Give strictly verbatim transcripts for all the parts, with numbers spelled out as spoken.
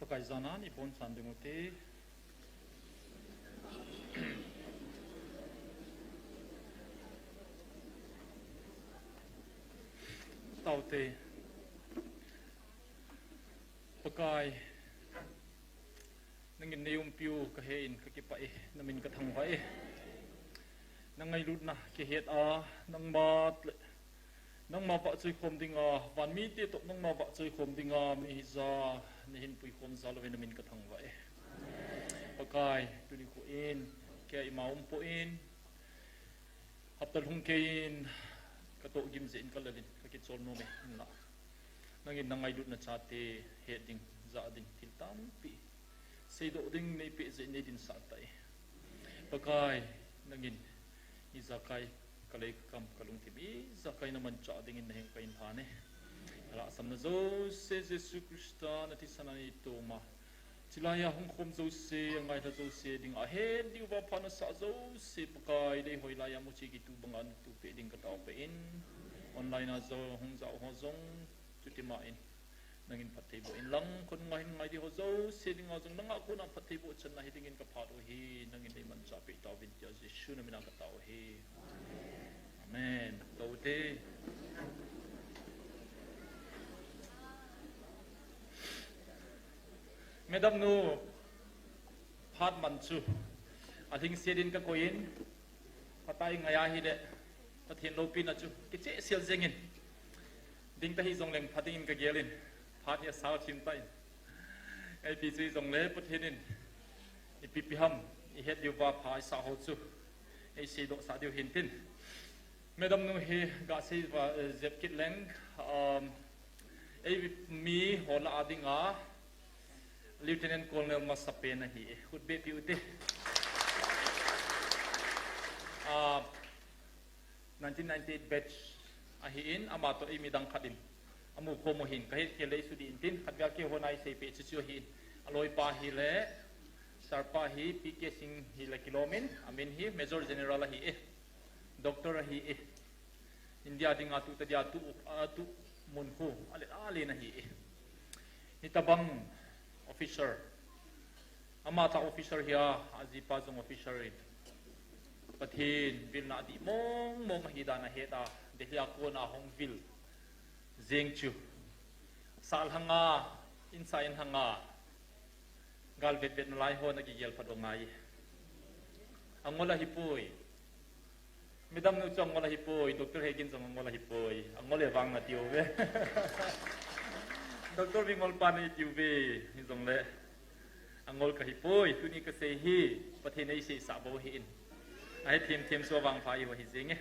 Pakai jana ni bon san ding ute. Taute. Pakai. Nangin neiumpiu kahe in kakipah e, namin kathangvah e. Nangailutna kihet a, nangma le Nangma vahchoi khom dinga, van mite toh nangma vahchoi khom dinga, mi hija, nahin puikhom jal uvin namin kathangvah e. Pakai, tuni khu in, kei ima umpoi, hapta lhung kei in, katoh gim jeh in kalal in, kakichol nom e, hinlah. Nangin nangailutna chate, het ding, jah ding, thil tampi. Seidoh ding, neipeh jeh in neidinsah tai. Pakai, nangin, ijakai, kalei kakam, kalungthim, ijakai namanchah dingin nahin kahin than e. Kalahsamna jouse Jesu Christa nathisan a neitoma. Chilai a hung khom jouse, angailha jouse, ding ahet diuva pha nasah jouse, Pakai, deihoi lai a muchi kitu banga natoh peh ding kataopeh in. Online a jong, hung jao ho jong, chutima in. Nangin phattheiboh inlang, khonunga hin ngai di ho jouse dinga jong, nanga kona phattheiboh channa hidingin kaphat u hi, nangin neimanchah peh tauvin tia Jesu namina katao hi. Amen. Taute. Madam nu, phat man chu. Alhingset in kakoi in, phatai ngai ahile, Pathen loupina chu, kichehsel jengin. Ding tahi jongleng pha dingin kagel in, phat hi asao chim tan. Ipi chu hijongle Pathen in, ipi pi ham, ihet diuva pha isah ho chu, eiseidoh sah diu hintin. Madam nu hi gasei va, eh, jep kit leng, um, eimi ho lah a dinga, Lieutenant Colonel masapen ahi e, khut behpi ute. Ah, nineteen ninety-eight batch ahin, amatoh eimi dang khat in amu khom u ahin, kahet khel le isudih intin, khatvei a keiho naseipeh chu chu ahin. Aloipa hile, sir pa hi P K Singh hile kilom in, amin hi Major General ahi e, Doctor ahi e. India dinga tuta dia tu, atuh mun khu, ale, alen ahi e. Hitobang officer. Amatah officer hia, ajipa jong officer in. Pathen vilna adih mong mong ahi dan ahet a, Delhi a kona hung vil jeng chu. Sah lhanga, insah in lhanga, gal vetvet nalai ho nakigel phat u ngai. Angol ahipoi. Madam nu chu angol ahipoi, Doctor Hegin jong angol ahipoi. Angol e vang nati uve. Doctor Bingol pa nati uve, hijongle. Angol kahipoi, tuni kasei hi, Pathen in eiseisah bou ahin. Ahe themthem chu avangpha ihi jenge.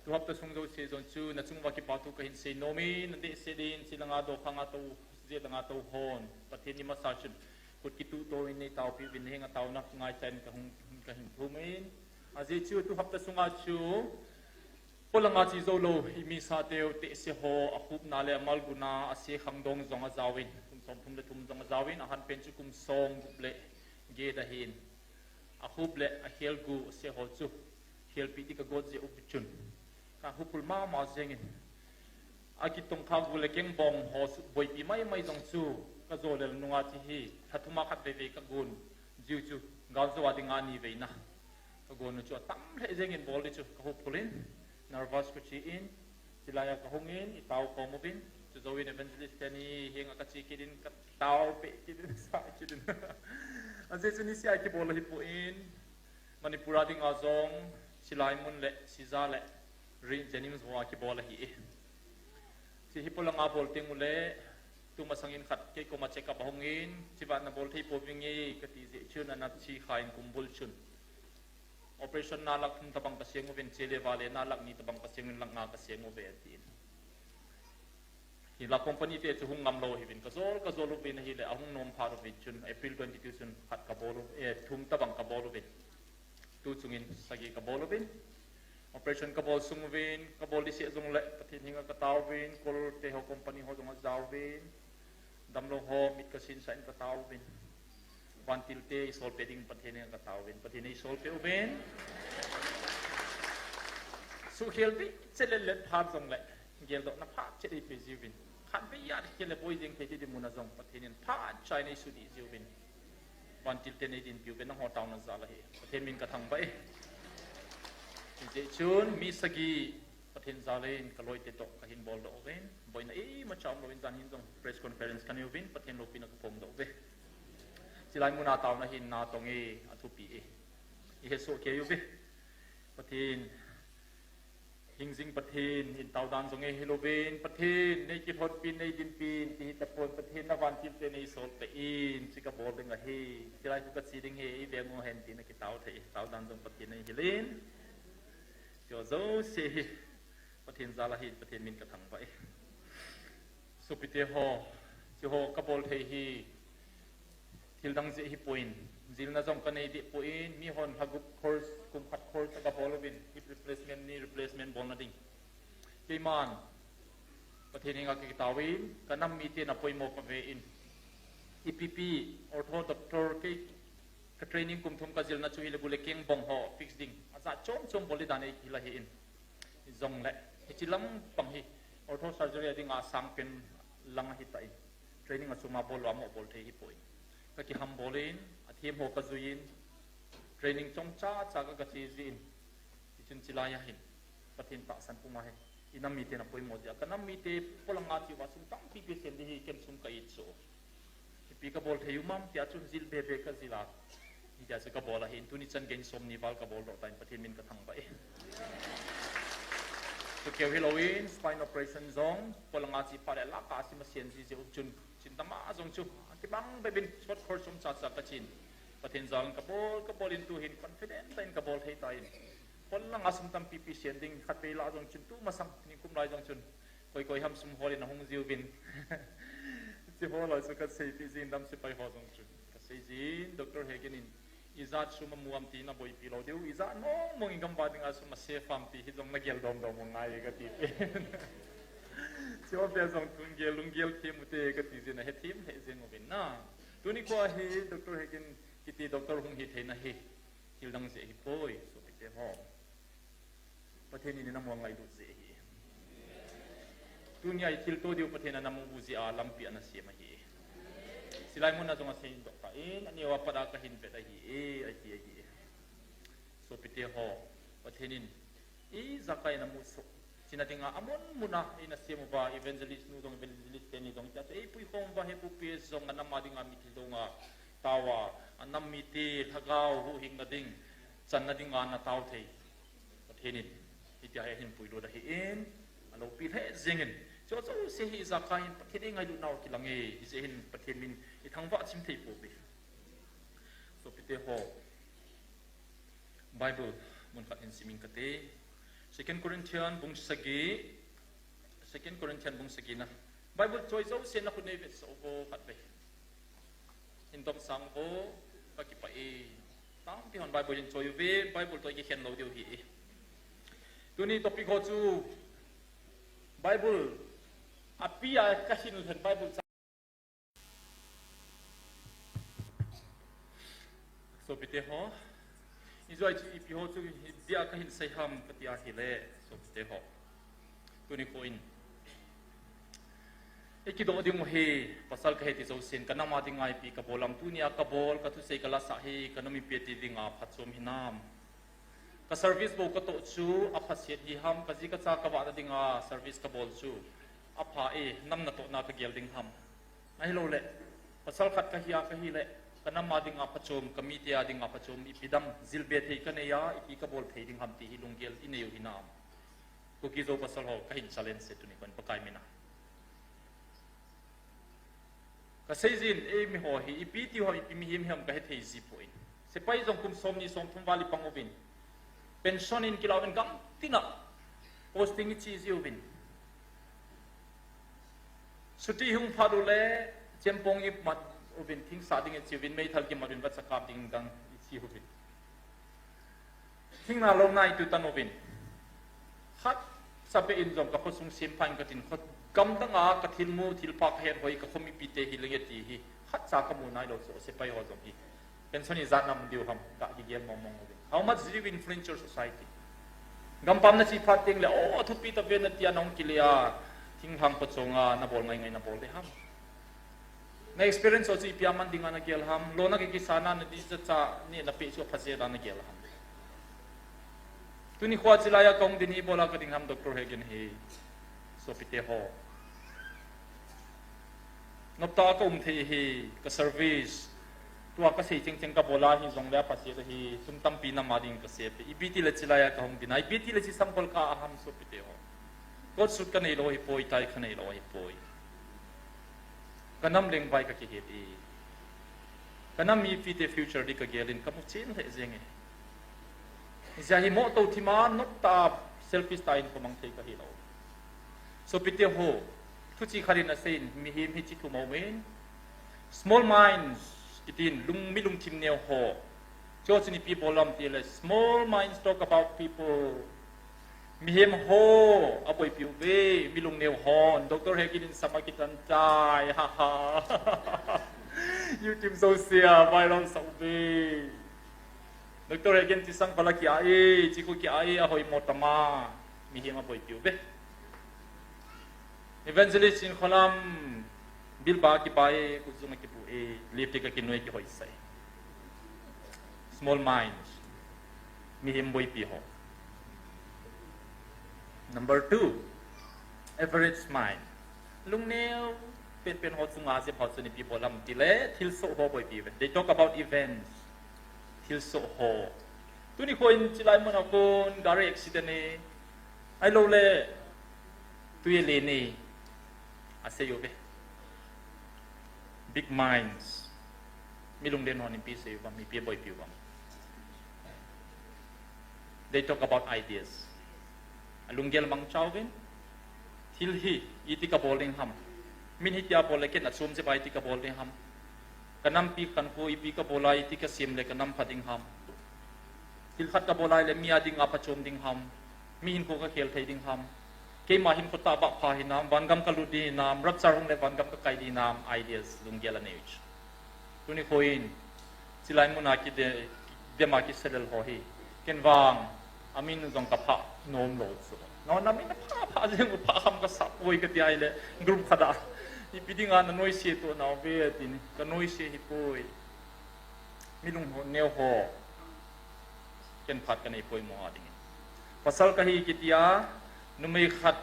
Tu hapta sung jouse jong chu, nachung uva kipathu kahin sei nom in, nadehset in, chilanga dokhanga tou, jetlanga tou hon. Pathen in masa chun, khut kituh to in neitaopi uvin, nahenga taona ngaichan kahung, kahin thum in. Ajeh chu tu hapta sunga chu, Polanga che jou lou, imisateu tehse ho, akhupna le amalguna, ase khangdong jong ajaovin, kum somthum le thum jong ajaovin, ahanpen chu kum somgup le get ahin. Akhup le akhelgu ase ho chu, khelpeh ding kagot jeh u chun, kahuphul mama jengin. Akitongkha gu le kengbong ho chu boipi maimai jong chu, kajo lel nunga che hi, lha thuma khatvei vei kagon jiu chu, galjou a dinga niveina. Kagon u chu atam lheh jengin bol ding chu kahuphul in, nervous kache in, chulaiya kahungin, itao khom uvin, chujouvin evangelist teni henga kache kit in, kataopeh kit in, sa kit in. Ajeh chu nisea kibol ahipoi, Manipur a dinga jong, Silaimun le, Sija le, Ri-, Jennings hoa kibol ahi e. Che hi polanga bol teng ule, tumasangin khat kei koma check up ahungin, cheva nabol thei pouvinge, kati jeh chun ana che khan kumbul chun. Operation na lakh thum tabang kaseng uvin, che le vale na lakh ni tabang kaseng uvin, lakh nga kaseng uve atin. Hinla company te chu hung ngam lou ahiuvin, kajol, kajol uvin ahile, ahung nom phat uvin chun, April twenty-two chun khat kabol u, eh, thum tabang kabol uvin. Tu chungin sagi kabol uvin. Operation kabol sung uvin, kabol dise jongle, Pathen henga kataovin, Kol te ho company ho jong ajaovin. Damlou ho mit kasinsah in kataovin. Vantil te isolpeh ding Pathen henga kataovin. Pathen in eisolpeh uvin. Suhkhel ding, che le let phat jongle, geldohna phat che eipeh jiuvin. Khatvei a kile boi jeng thei ti dinmun a jong Pathen in phat chai nei sudih jiuvin. Vantil te nei dinpiu ve nangho tauna jal ahi. Pathen min ka thangvah e. Hijeh chun mi sagi Pathen jal in ka loite toh ka hin boldoh uvin. Boina imacha umlouvin jan hin jong press conference ka nei uvin Pathen loupina ka phongdoh uve. Chilai muna tauna hin natong e, athupi e. I hesoh kei uve. Pathen, hingjing Pathen, in taudan jong e hilouvin, Pathen, nei kilhonpin, nei dinpin, ti hitapon, Pathen na vantil te nei solpeh in, chi ka bol ding ahi, chilai khu ka chi ding hi, i veng u hen tina kitao thei, taudan jong Pathen nei hilin. Chu jouse hi, Pathen jal ahi, Pathen min ka thangvah e. Sopite ho, chiho ka bol thei hi, thil dang jeh hipon, jilna jong ka nei deh pon, mihon lha gup course, kum khat course ka bol uvin, hip replacement, knee replacement bolna ding. Keiman, Pathen henga ka kitaovin, ka nam miten apoimo ka ven. Ipi pi, ortho doctor, kei ka training kum thum ka jilna chu hile bu le keng bong ho, fix ding. Ajat chom chom bol le dan ei kila hi in. Jongle, hichi lampang hi, ortho surgery a dinga sangpen lang ahitan. Training a chunga bol lou a mo bol thei hipon. Ka kiham bol in, athem ho ka jui in, training chomcha cha ka ka che jin. Hichun chilai a hin, Pathen tahsan puma hin, i nam miten apoimo jeh a, ka nam mite polanga che uva sum tampi pe sen ding hi ken sum ka it chu. Ipi ka bol thei u ham tia chu jil be be ka jil a. Hitia chu ka bol ahin, tuni chan gei in somni val ka boldoh tan Pathen min ka thangvah e. Chu keu hilouvin, spine operation jong, polanga che phat le la ka sim a sen ji jeh u chun, chin tama jong chu, akibang bep in short course chomcha cha ka chin. Pathen jal in ka bol, ka bol in tu hin confident tah in ka bol thei tan. Polanga sum tampi pe sen ding, khatvei lah jong chun tu masang, nikum lai jong chun. Koi koi ham sum hol in ahung jiuvin. Chi hol a chu ka seipeh jin dam sepai ho jong chu. Ka sei jin, Doctor Hegin in, ijat sum amu ham ti na boipi lou diu, ijat mong mong in gamvah dinga sum a save ham ti hi jong na gel dom dom u ngai ka ti pen. Chi ho pe jong tun gel, lung gel them u te ka ti jin ahe them lheh jeng uvin na. Tuni kho hi Doctor Hegin kiti doctor hung hi theina hi. Thil dang jeh hipoi, sopite ho. Pathen in i nam u angailut jeh ahi. Tunia i thilto diu Pathen in a nam u jeh a lampi ana sem ahi. Chilai muna jong asei doh kha in, aneo a pat a ka hin vet ahi e, ahi, ahi. Sopite ho, Pathen in ijakai na musoh china dinga amun muna eina sem uva, evangelist nu jong, evangelist teni jong, tia chu ei puikhom uva, he pu pi jong a nam a dinga mi thil donga tao a, a nam mite lhagao huhhingna ding, channa dinga na tao thei. Pathen in, hitia hi ahin puilut ahin, aloupi lheh jengin. Chu jouse hi ijakai hin Pathen eingailut nau kilang e, hijeh hin Pathen min i thangvah chim thei pouve. Sopite ho, Bible mun khat hin sim ing kate. Second Corinthian bung sagi, Second Corinthian bung sagi na. Bible choi jouse na khut nei vetsah uvo khatvei. Hin dom sang uvo, ka kipah e. Tampi hon Bible hin choi uve, Bible toh kikhen lou diu ahi e. Tuni topic ho chu Bible api a ka hin lhen Bible Sopite ho, ijoi chu ipi ho chu hidia ka hin sei ham kati ahile, sopite ho. Tuni kho in. I kidoh ding u hi, pasal ka he ti jousen, ka nam a dinga ipi ka bol ham, tunia ka bol, ka thusei ka lasah hi, ka nam mipi te dinga phatchom hinam. Ka service bou ka toh chu, aphaset hi ham, ka ji ka cha ka vahna dinga service ka bol chu. Apha e, nam natohna ka gel ding ham. Ahilou le, pasal khat ka hi a ka hile, ka nam a dinga phachom, ka mite a dinga phachom, ipi dang jilbe thei ka nei a, ipi ka bol thei ding ham ti hi lunggel i nei u hinam. Kuki Zo pasal ho, ka hin challenge e tuni kho in Pakai mina. Ka sei jin, eimi ho hi, ipi ti ho, ipi mihem hiam ka he thei ji poi. Sepai jong kum somni somthum val i pang uvin. Pension in kilah uvin gam tina. Posting i chi ji uvin. Chuti hung phat u le, chempong i mat uvin, thing sah ding i chi uvin, meithal kimat uvin, vachakap ding dang i chi uvin. Thing na lo nai tu tan uvin. Khat sa pe in jong ka khosung sem phan ka tin kho gam dang a ka thil mu, thil pha ka het hoi ka khomipi te hi lenge ti hi. Khat sa ka mu nai lo so sepai ho jong hi. Pension i jat nam diu ham, ka kigel mong mong uvin. How much do you influence your society? Gampam na chi phat teng le, oh, thupi ta ve na tia nong kile a. Thinglhang pachonga nabol ngaingai nabol ding ham? Na experience ho chu ipi a man dinga nagel ham? Lona kikisana nadi chacha neh napeh chu aphaje dan nagel ham? Tuni khoa chilai a kahung din hi ibola kading ham, Doctor Hagen hi. Sopite ho. Noptah a kaum thei hi, ka service. Tua kasei chengcheng kabola hijongle aphaset ahi, sum tampi nam a ding kasave. Ipi tile chilai a kahung din a, ipi tile chisam khol ka aham, sopite ho. Coat suit kanei lou hipoi, tie kanei lou hipoi. Kanam lengvai kakihil e. Kanam mipite future di kagel in kamu chen lheh jeng e. Hijeh a hi mohto thima noptah a selfish tah in komang thei kahi lou. Sopite ho, thuchih khat in aseiyin, mihem hi chi thum aum in. Small minds, itin lung, mi lungthim neo ho. Chu chun ipi bol ham tile, small minds talk about people. Mihem ho aboipiu ve, mi lungneo hon. Doctor Hagen in sama kitan tai, ha ha. YouTube jousea viral sah uve. Doctor Hagen chisang phala kia e, chiku kia e, ahoimo tama. Mihem aboipiu ve. Evangelist Chinkholam, bilba kibai, khutzung akibu e, lipstick akinoi, kihoisai. Small minds. Mihem boipi ho. Number two, average mind. Lungneo penpen ho chunga jep ho chun ipi bol ham tile, thilsoh ho boipi ve. They talk about events. Thilsoh ho. Tuni khoin chilai muna kon gari accident e. Ahiloule, tui alen e. Asei uve. Big minds. Mi lunglen hon ipi asei uvam, ipi aboipiu vam. They talk about ideas. Alunggel mangcha uvin. Thil hi, iti kabol ding ham? Min hitia bol le ken achom jep a iti kabol ding ham? Kanampi kankho ipi kabol a iti kasem le kanam pha ding ham? Thil khat kabol a le mi a dinga phachom ding ham? Mi hinkho kakhel thei ding ham? Keima hinkho tahbeh pha hinam, vangam kalut ding hinam, rapture hung le vangam kakai ding hinam, ideas, lunggel anei u chu. Tuni khoin, chilai muna kide, dema kiselel ho hi. Ken vang, amin jong kaphah nom lou chu. No, namin aphah, phah jeng u, phah ham kasah poi kati ahile, group khat a. Ipi dinga nanoise to nauve atin, kanoise hipoi. Mi lungneo ho. Ken phat kanei poimo a dingin. Pasal kahi kitia, numei khat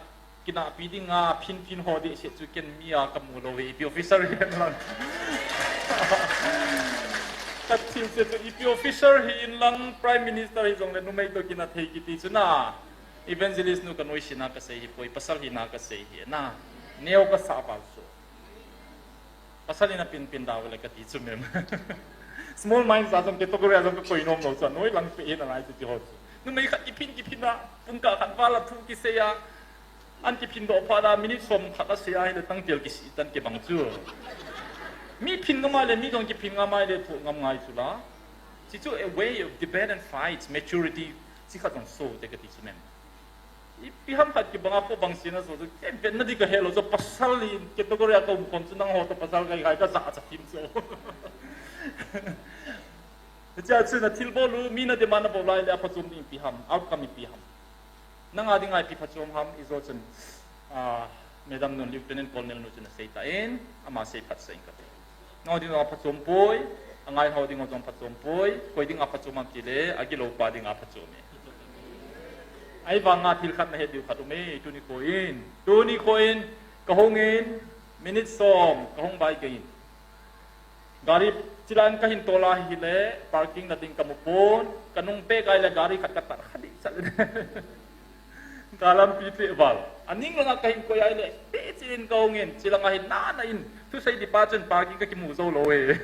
kinahpi dinga phinphin ho dehset chu ken mi a kamu lou ve, ipi officer hi inlang. Kathilse chu ipi officer hi inlang, Prime Minister hijongle numei toh kinah thei kiti chu na. Evangelist nu kanoisena kasei hipoi, pasal hina kasei hi na. Neo kasah val chu. Pasal in apin pin dau le kati chu mem. Small minds a jong category a jong kakoi nom lou chu, anoi lang peh in alai chu ti ho chu. Numei khat kiphin kiphin a, pungkah khat val a thu kisei a, an kiphin doh phat a, minute som khat asei a, ahile tangtel kisih tan kibang chu. Mi phin ngam a le, mi jong kiphin ngam a le, thu ngam ngai chu la. Chi chu a way of debate and fight, maturity, chi khat jong so te kati chu mem. Ipi ham khat kibang a po bang sina so chu, ken vetna di kahe lou chu, pasal in category a kaum khom chu nangho toh pasal kahi khai kaja cha thim chu. Hichea chu nathilbol u, mi nademand a bol lai le aphachom ding ipi ham, outcome ipi ham. Nanga dinga ipi phachom ham, ijo chun, ah, Madam nun, Lieutenant Colonel nu chun asei tan, ama sei phat sah in kati. Nangho ding jong aphachom poi, angai ho ding jong aphachom poi, koi dinga phachom ham tile, agilou pa dinga phachom e. Ahivanga thil khat nahet diu khat um e, tuni khoin. Tuni khoin, kahung in, minute som, kahung bai gei in. Gari chilan kahin tol a hile, parking na ding kamu pon, kanung peh gai le gari khat katat kha ding chat le. Kalampi peh val. Aning langa kahin koi a hile, peh chin kahung in, chilanga hin nana in, thusei dipa chun parking kakimu jou lou e.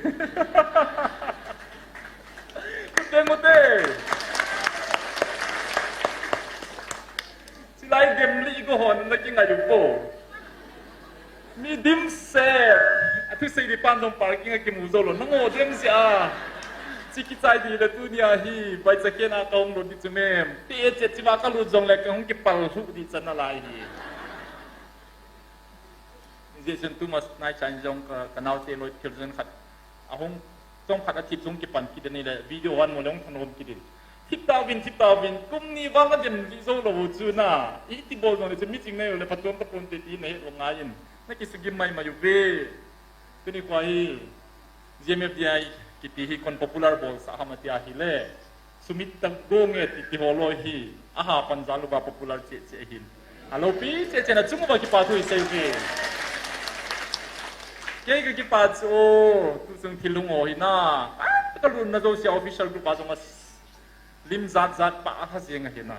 Khut deng u te. Chilai dem li ko hon nakingai u po. Mi dimset. Athusei dipan jong parking akimu jou lou. Nangho dem jeh a. Chi kichai di le tunia hi, vaicha khen a kahung lou di chu mem. Te chet chiva kalut jongle kahung kipal lhuh di chan nalai hi. Hijeh chun tuma naicha in jong ka, kanaote loi thil jong khat. Ahung, chomkhat athip jong kipan kit in ahile, video hung mu le hung thanom kit in. Thip tauvin, thip tauvin, kum ni vang a dem li zo lo chu na. I ti bol no le chu mi ching nei le phattuam ta pon te ti na he lo ngai in. Na ki sugim mai mai u ve. Tuni kwa hi, G M F D I kiti hi kon popular bol sa ham atia hi le. Sumit ta go nge ti ti ho lo hi. Aha pan za lu ba popular che che hin. A lo pi che che na chung ba ki pa thu i sei u ve. Kei ka ki pa chu, tu chung thil hung o hi na. Ah, ka lu na zo sia official group ba zong a Lim zat zat pa a kha zing a hina.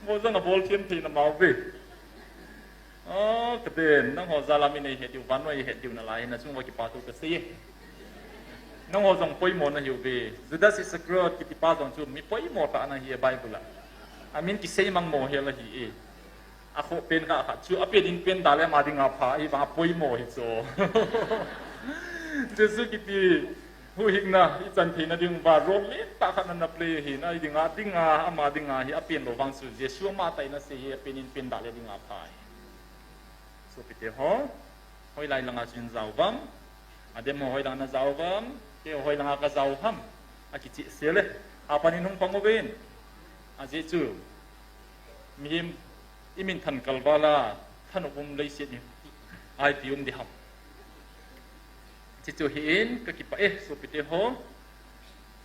Mo zong a bol thiam thei na mau ve. Oh, ka den, nang ho za lam i nei he diu, van noi he diu na lai hina, chung va ki pa tu ka sei e. Nang ho zong poimo na hiu ve. Judas Iscariot kiti pa zong chu mi poimo ta na hi e Bible a. A min ki sei mang mo he la hi e. A kho pen kha kha chu a pen in pen da le ama dinga pha, i bang a poimo hi chu. Jesu kiti huhhingna i chan theina ding va role le ta khat na na play hi na, i dinga dinga ama dinga hi a pen lo vang chu Jesu ama taina se hi a pen in pen da le dinga pha hi. Sopite ho, hoilai langa chin zau vang, a dem ho hoilanga na zau vang, ke hoilanga ka zau ham, a kichi se le, a panin hung pang uvin. A Jesu, mihem i min than kalvala, than um lei se ni, ai pi um di ham. Chichu hi in, ka kipa e, sopite ho.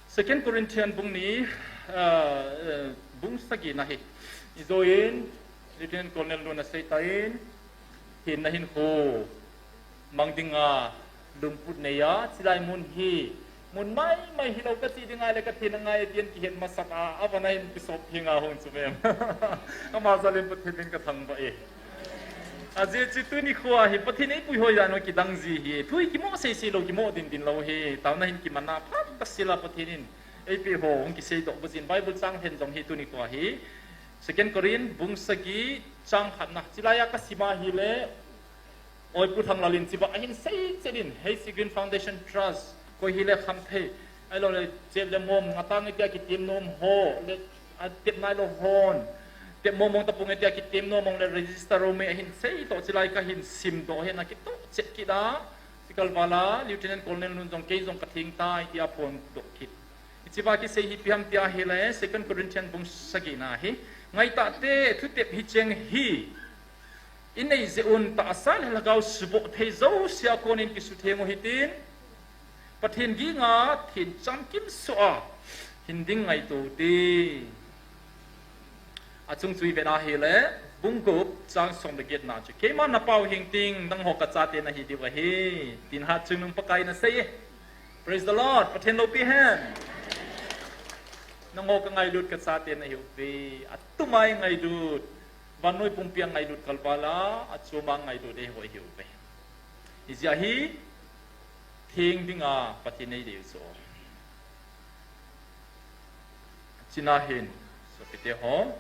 Second Corinthian bung ni, ah, eh, bung sagi na hi. I zo in, Lieutenant Colonel Lun a sei ta in, hin na hin khu, mang dinga, lungput nei a, chilai mun hi, mun mai mai hi lo ka chi dinga le ka thin a ngai a tian ki het masat a, a vana in ki sop hi nga hong chu mem. Ama zalin Pathian in ka thang ba e. A Jesu tuni khua hi Pathian ei pui hoi dan ki dang zi hi. Thui ki mo sei sei lo ki mo din din lo hi. Tau na hin ki mana phat ta sila Pathian in ei pi ho hong ki sei do bu zin Bible chang hen zong hi tuni khua hi. Second Corinth bung sagi chang khat na. Chilai a ka sima hi le Oi, Pu Thanglalin chiba ahin sei chet in, H C Green Foundation Trust, koi hi le kham thei, ai lo le chep le mom, nga tang tia ki tim nom ho, le a tep nai lo hon, tep mom mong ta pung tia ki tim nom mong le register ro me ahin sei to chilai ka hin sim do he na ki to chet ki da, sikal vala, Lieutenant Colonel Nun zong kei zong ka thing tai tia phon do kit. Chiba ki sei hi pi ham tia hi le, Second Corinthian bung sagi na hi, ngai ta te, thu tep hi cheng hi, I nei ze un tahsa le lhagao suboh thei zo sia konin kisutheng u hitin, Pathen ginga thin chamkim so a hin ding ngai to te. A chung chui vena hi le, bung gup chang som le get na chu. Keima na pau hing ting, nang ho ka chate na hi diu ahi. Tin hat chung nung Pakai na sei. Praise the Lord. Pathen lo pi hen. Nang ho ka ngailut ka chate na hi u ve. A tumai ngailut. Vannoi pumpi a ngailut kalvala, a chuma ngailut ei hoi hiu ve. Hijeh a hi, theng dinga Pathen ei dei u chu. China hin, sopite ho,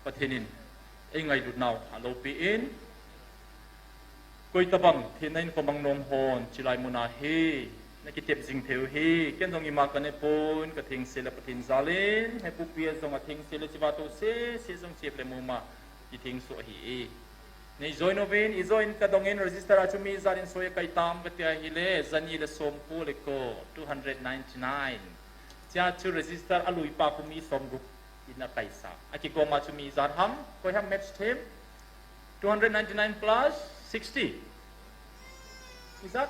Pathen in, ei ngailut nau, a lopi in, Koi tabang, thina in komang nom hon, chilai muna hi, na kitep jing theu hi, ken jong ima ka ne pon, ka thengse le Pathen jalin, he pupi a jong a thengse le chiva to se, se jong chep le muma, i thengso hi e. Nei join uvin, i join ka dongin register a chu mi jat in soi a kai tam ka tia hi le, jani le som pu le ko, two hundred ninety-nine. Chia chu register a lui pa ku mi som gup. Ina kaisa. A kikoma chu mi ijat ham. Koi ham match them. Two hundred ninety-nine plus sixty. Ijat?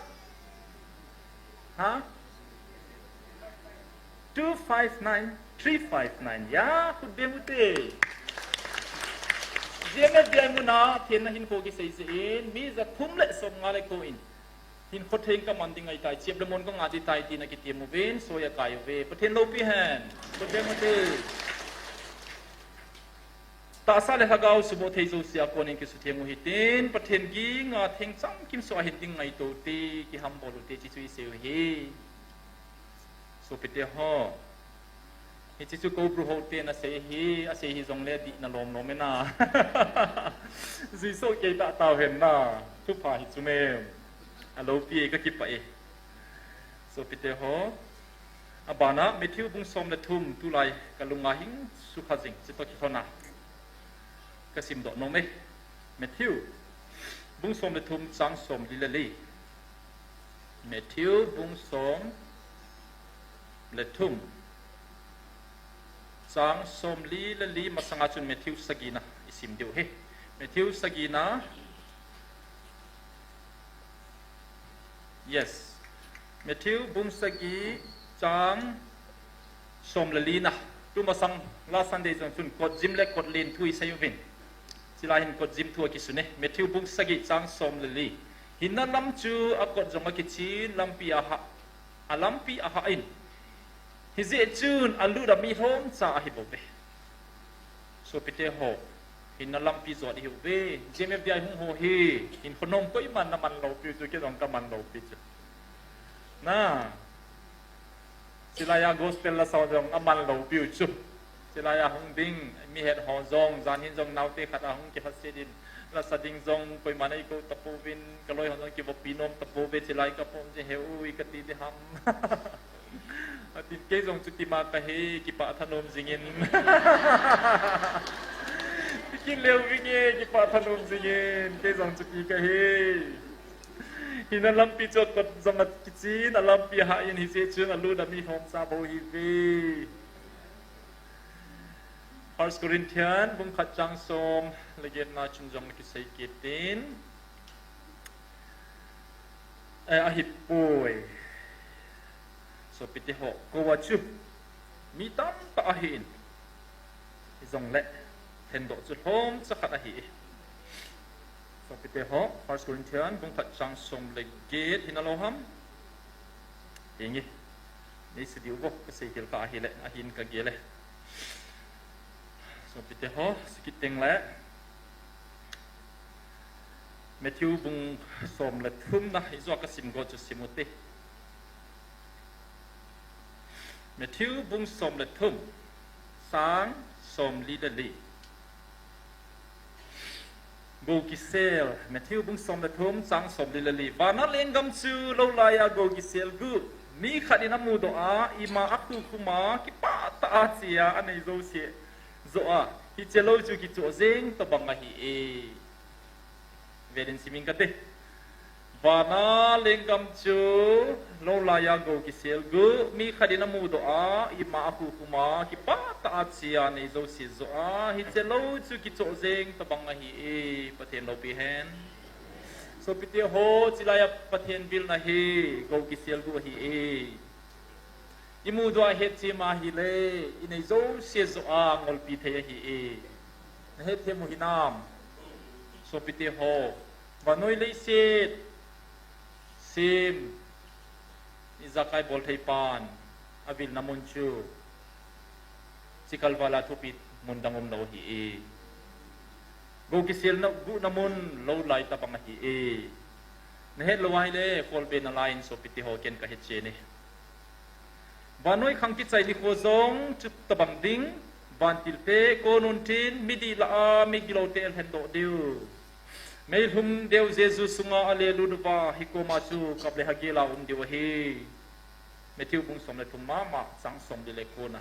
Ha? Two five nine, three five nine. Ya, khut beng ute. G M F D I muna, thina hin ko kisei se in. Mi ja thum le som nga le ko in. Hin khotheng ka man ding ahitai, chep le mon ka ngah ding tai, tina kitiam uvin, soi a kai uve. Pathen lopi hen. Pathen ute. Tahsa le lhagao suboh thei jouse a konin kisutheng u hitin, Pathen ginga theng chamkim so a hin ding ngaito ute, kihambol ute, chuche chu isei u hi. Sopite ho. Hiche chu Kobru ho te na sei hi, a sei hi jongle dih na lom lom e na. Jesu kei ta tau hen na. Thupha hi chu nem. A lopi e ka kipah e. Sopite ho. A bana Matthew bung som le thum tulai ka lunga hing sukha jing. Chuto kilhona. Ka simdoh nom e. Matthew, bung som le thum chang som li le li. Matthew, bung som le thum chang somli le li masanga chun Matthew sagina isim diu ahi. Matthew sagina. Yes. Matthew bung sagi chang som le lina. Tumasang last Sunday jong chun kotjim le kotlen thu isei uvin. Chulai hin kotjim thu akisun e. Matthew bung sagi chang som le li. Hinna lam chu akot jong akichen, lampi ahah, alampi ahah in. Hijeh chun alut a mi lhomcha ahi bouve. Sopite ho, hinna lampi jot ihiuve. J M F D I hung ho hi, hinkho nom koiman naman loupiu chu, kei jong kaman loupi chu. Na, chulai a gospel lasa jong aman loupiu chu. Chulai a hung ding, mihet ho jong, jan hin jong naote khat ahung kilhaset in, lasa ding jong koiman eikou tapouvin, kaloi ho jong kivopi nom tapouve, chulai kapoh jeh heuve kati ding ham. Atin kei jong chutima kahi, kipah thanom jingin. Kikit leu vinge, kipah thanom jingin, kei jong chuti kahi. Hinna lampi chu akot jong akichen, alampi ahah in hijeh chun alut a mi lhomcha bou ahiuve. First Corinthian bung khat chang som le getna chun jong kisei kit in. Eh, ahipoi. Sopite ho, kouva chu mi tamtah ahin. Hijongle, lhendoh chu lhomcha khat ahi. Sopite ho, First Corinthian bung khat chang som le get hinalou ham. Hinge. Nei sei diu vo, kasei hel kha ahile, ahin kagel e. Sopite ho, sei kit teng le. Matthew bung som le thumna, ijou a kasim got chu sim ute. Matthew bung som le thum, chang somli le li. Gou kisel, Matthew bung som le thum, chang somli le li. Vana lenggam chu lou laiya gou kisel gup. Mi khat in amudoh a, ima a khukhum a, kipah tah a che a anei jouse joh a, hiche lou chu kichoh jeng tobang ahi e. Vel in simin kate. Vana lenggam chu lou laiya gou kisel gup, mi khat in amudoh a, ima a khukhum a, kipah tah a che a anei jouse joh a, hiche lou chu kichoh jeng tobang ahi e, Pathen loupi hen. Sopite ho, chulaiya Pathen vilna hi gou kisel gup ahi e. Imudoh a hetchem a ahile, inei jouse joh a ngolpi thei ahi e. Nahet thei u hinam? Sopite ho, vannoi leiset sem, ijakai bol thei pan, avilna mun chu, chikal vala thupi mun dang umlou ahi e. Gou kiselna guhna mun lou lai tobang ahi e. Nahet lou ahile, kholbe nalai in sopite ho, ken kahet chen e. Vannoi khang kichai nikho jong chutobang ding, vantil te kon untin, midih lah a migiloute alhendoh diu. Meilhum deu Jesu sunga alelut uva, hikoma chu kap le hagel a um diu ahi. Matthew bung som le thum mama, chang somli le kona.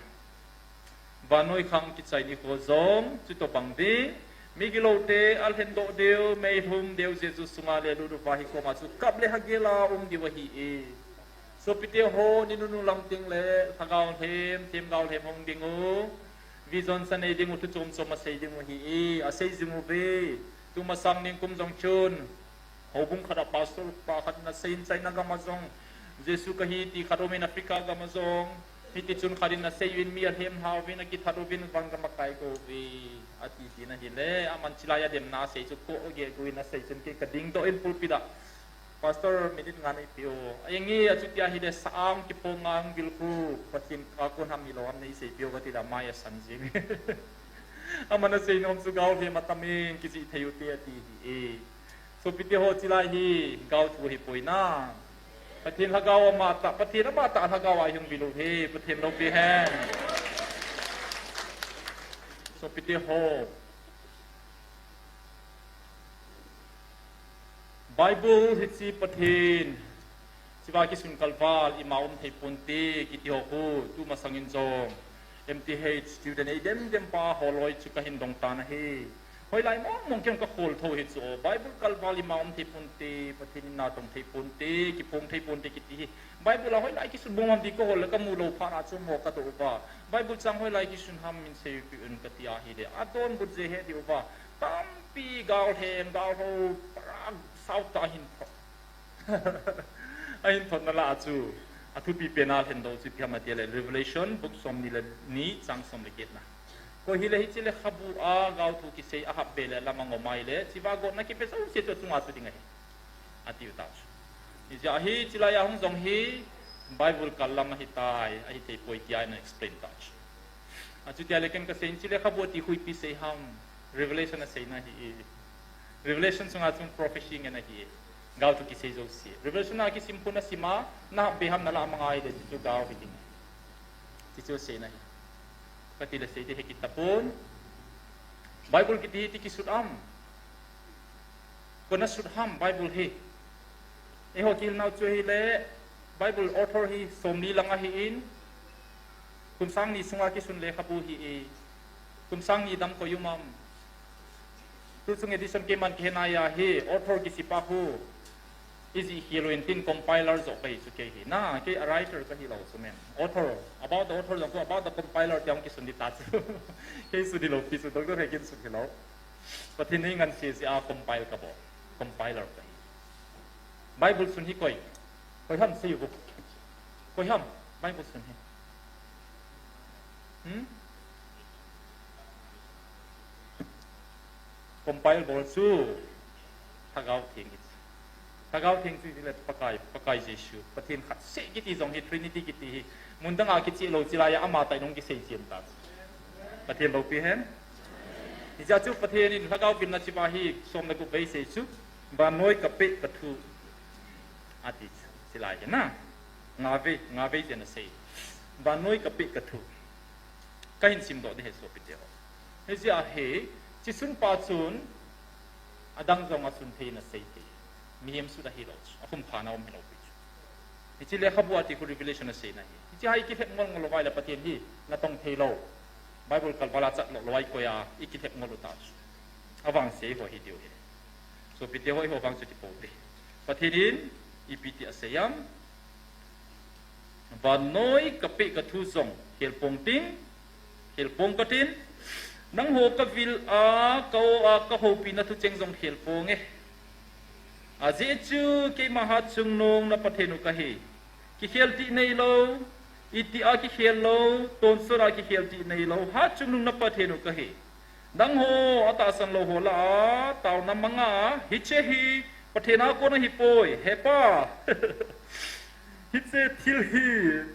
Vannoi khang kichai nikho jong chutobang ding, migiloute alhendoh diu, meilhum deu Jesu sunga alelut uva, hikoma chu kap le hagel a um diu ahi e. Sopite ho, ni nunung lam teng le, lhagao lhem, themgao lhem hung ding u. Vision sa nei ding u, thu chom chom asei ding u ahi e, asei jing uve. Tumasang nikum jong chun, houbung khat a pastor pa khat in asei in, China gam a jong Jesu kahi ti khat um in, Africa gam a jong. Hiti chun khat in asei uvin, mi alhem lha uvin, akithat uvin, van gam a akai kou uve, ati tin ahile, aman chulaiya demna asei chu kho gegu in asei chun kei kadingdoh in pulpit a. Pastor, minute nga neipeh o. Ahinge, achuti ahile, sa-ang kiphong a hung vil khu, Pathen a kon ham hilou ham neiseipeh o, kati le amai asan jing. Aman asei nom chu, gao lhem atam in, kijih thei ute, ati ahi e. Sopite ho, chulai hi gao thu ahipoi na. Pathen lhagao amatah, Pathen amatah lhagao a ihung vil u hi, Pathen loupi hen. Sopite ho, Bible hiche Pathen, hichea kisun kalval ima um thei ponte kiti ho khu, tumasang in jong M T H student eidem dem pa holoi chu kahin dong tan ahi. Hoilai mong mong ken ka khol tho hi chu. Bible kalval ima um thei ponte, Pathen in natong thei ponte, kiphong thei ponte kiti hi. Bible a hoilai kisun bom ham ti ka hol le ka mu lou phat a chu mo ka to uva. Bible chang hoilai kisun ham min sei pi un ka ti ahile. A donbut je he di uva. Tampi gal heng, gal ho, parang sau ta hin. Ahin thotna lah a chu, a thupi pen a lhen dou chu ipi ham ati le, Revelation book som ni le ni chang som le get na. Koi hile hiche lekhabu a gaothu kisei a hap be le lam a ngom ahile, chiva gotna kipe jouse chu chunga chu ding ahi. Ati u ta chu. Hijeh a hi, chilai a hung jong hi, Bible kal lam ahi tai, ahi thei poi tia ina explain ta chu. A chutia le ken ka sei in, hiche lekhabu ti hu ipi sei ham, Revelation a seina ahi. Revelation sunga chun prophecy ngen ahi. Gaothu kisei jouse. Revelation a kisim pun a sima, na hap be ham na la mang ahile, chu gao hi ding. Chu chu seina ahi. Ka ti le sei te he kit tapon. Bible kiti hi ti kisut am. Kona sut ham Bible hi. Eiho thil nau chu hile Bible author hi somli lang ahi in. Kum sang ni sunga kisun lekhabu hi e. Kum sang ni dam koi um am. Tu chung edition keiman kihe nai a hi author kisi pa hu. Iji khel u in tin compiler jo kahi chu kei hi. Na, kei a writer kahi lou chu men. Author, about the author jong chu about the compiler tiang kisun di ta chu. Kei su di lou pi chu doctor he kin su hi lou. Pathen in ngan se se a compile ka bol. Compiler kahi. Bible sun hi koi. Koi ham sei u. Koi ham Bible sun hi. Hmm? Compile bol chu Lhagao Theng hi. Lhagao Theng chu hile Pakai, Pakai Jesu. Pathen khat seh kiti jong hi Trinity kiti hi. Mun dang a kicheh lou chilai a ama tah in hung kisei chim ta. Pathen loupi hen. Hijeh chu Pathen in Lhagao vilna chiva hi som le gup vei sei chu. Vannoi ka peh ka thu. Ati chu. Chilai hi na. Nga vei, nga vei chen asei. Vannoi ka peh ka thu. Ka hin simdoh ding ahi sopite ho. Hijeh a hi, hiche sun pa chun, adang jong asun thei in asei thei. Mihem sut ahi lou chu, akhum pha na um hi lou pi chu. Hiche lekhabu a ti khu Revelation aseina ahi. Hiche a i kilhep ngol ngol lou vai le Pathen hi, natong thei lou. Bible kalval a chat lou lou a i koi a, i kilhep ngol u ta chu. Avangse ho hi diu hi. Sopite ho, eiho vang chu ti pou te. Pathen in, ipi ti asei am. Vannoi ka peh ka thu jong khel pong ting, khel pong ka tin, nangho ka vil a, ka o a, ka houpi na thu cheng jong khel pong e. Ajeh chu keima hatchungnung na Pathen u kahi. Kikhel tih neilou, iti a kikhel lou, tonsot a kikhel tih neilou, hatchungnung na Pathen u kahi. Nangho atahsan lou ho lah a, taona manga, hiche hi, Pathen a kon ahi poi, he Pa. Hiche thil hi,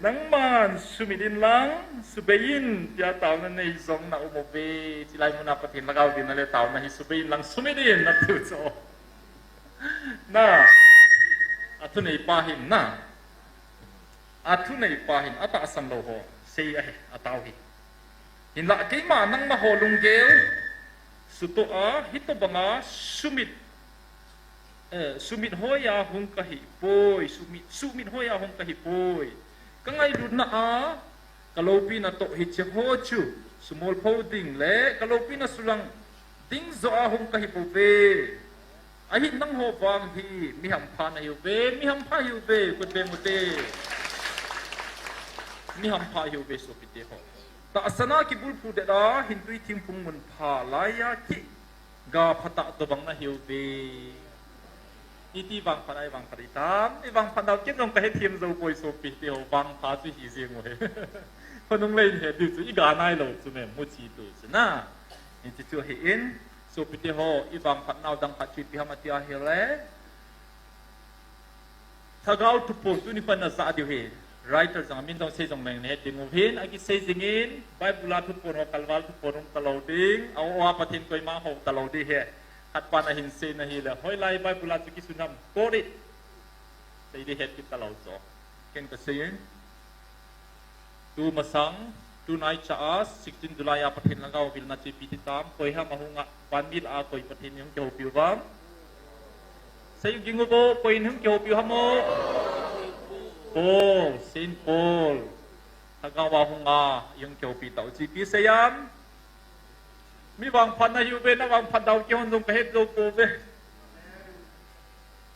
nangman sumit in lang, subei in, tia taona nei jong na um uve, chilai mun a Pathen Lhagao vilna le taona hi subei in lang sumit in, na tiu chu. Na, athu nei pa hin na. Athu nei pa hin, atahsan lou ho, sei ahi, atao hi. Hinlah keima nangma ho lunggel, sutoh a, hitobanga sumit, eh, sumit hoi a hung kahi poi, sumit, sumit hoi a hung kahi poi. Ka ngailutna a, ka loupina toh hiche ho chu, sumol pho ding le, ka loupina sulang ding joh a hung kahi pouve. Ahin nangho vang hi, mi hampha nahiu ve, mi hampha hiu ve, kut beng ute. Mi hampha hiu ve sopite ho. Tahsan a kibulphu det a, hintui thingphung mun pha lai a ki ga phatah tobang nahiu ve. Iti vangphat a i vangphat i tam, i vangphat nau ken jong ka hethem jou poi sopite ho, vangpha chu hi jeng u hi. Khonung lei in he diu chu, i ga nailou chu me, muchi tu chu na. Hiche chu hi in, sopite ho, i vangphat nau dang khat chu ipi ham ati ahile. Lhagao thuphon tuni phat na ja diu hi. Writer jong amin jong sei jong leng nahet ding u hin, akisei jing in, Bible a thuphon ho kalval thuphon um talou ding, a o a Pathen koima hou talou ding hi. Khat pan ahin seina hile, hoilai Bible a chu kisun ham, quote it. Sei ding het kit talou chu. Ken ka sei in. Tu masang, tunai cha a, sixteen July a Pathen Lhagao vilna chu ipi ti tam, koi ham ahung a, vanmil a koi Pathen in hung kihoupi u vem. Sei u ging u vo, koi in hung kihoupi u ham o. Paul, Saint Paul. Lhagao a hung a, hung kihoupi tau chu ipi sei am. Mi vangphat nahiuve, na vangphat dau kihon jong kahet jou pouve.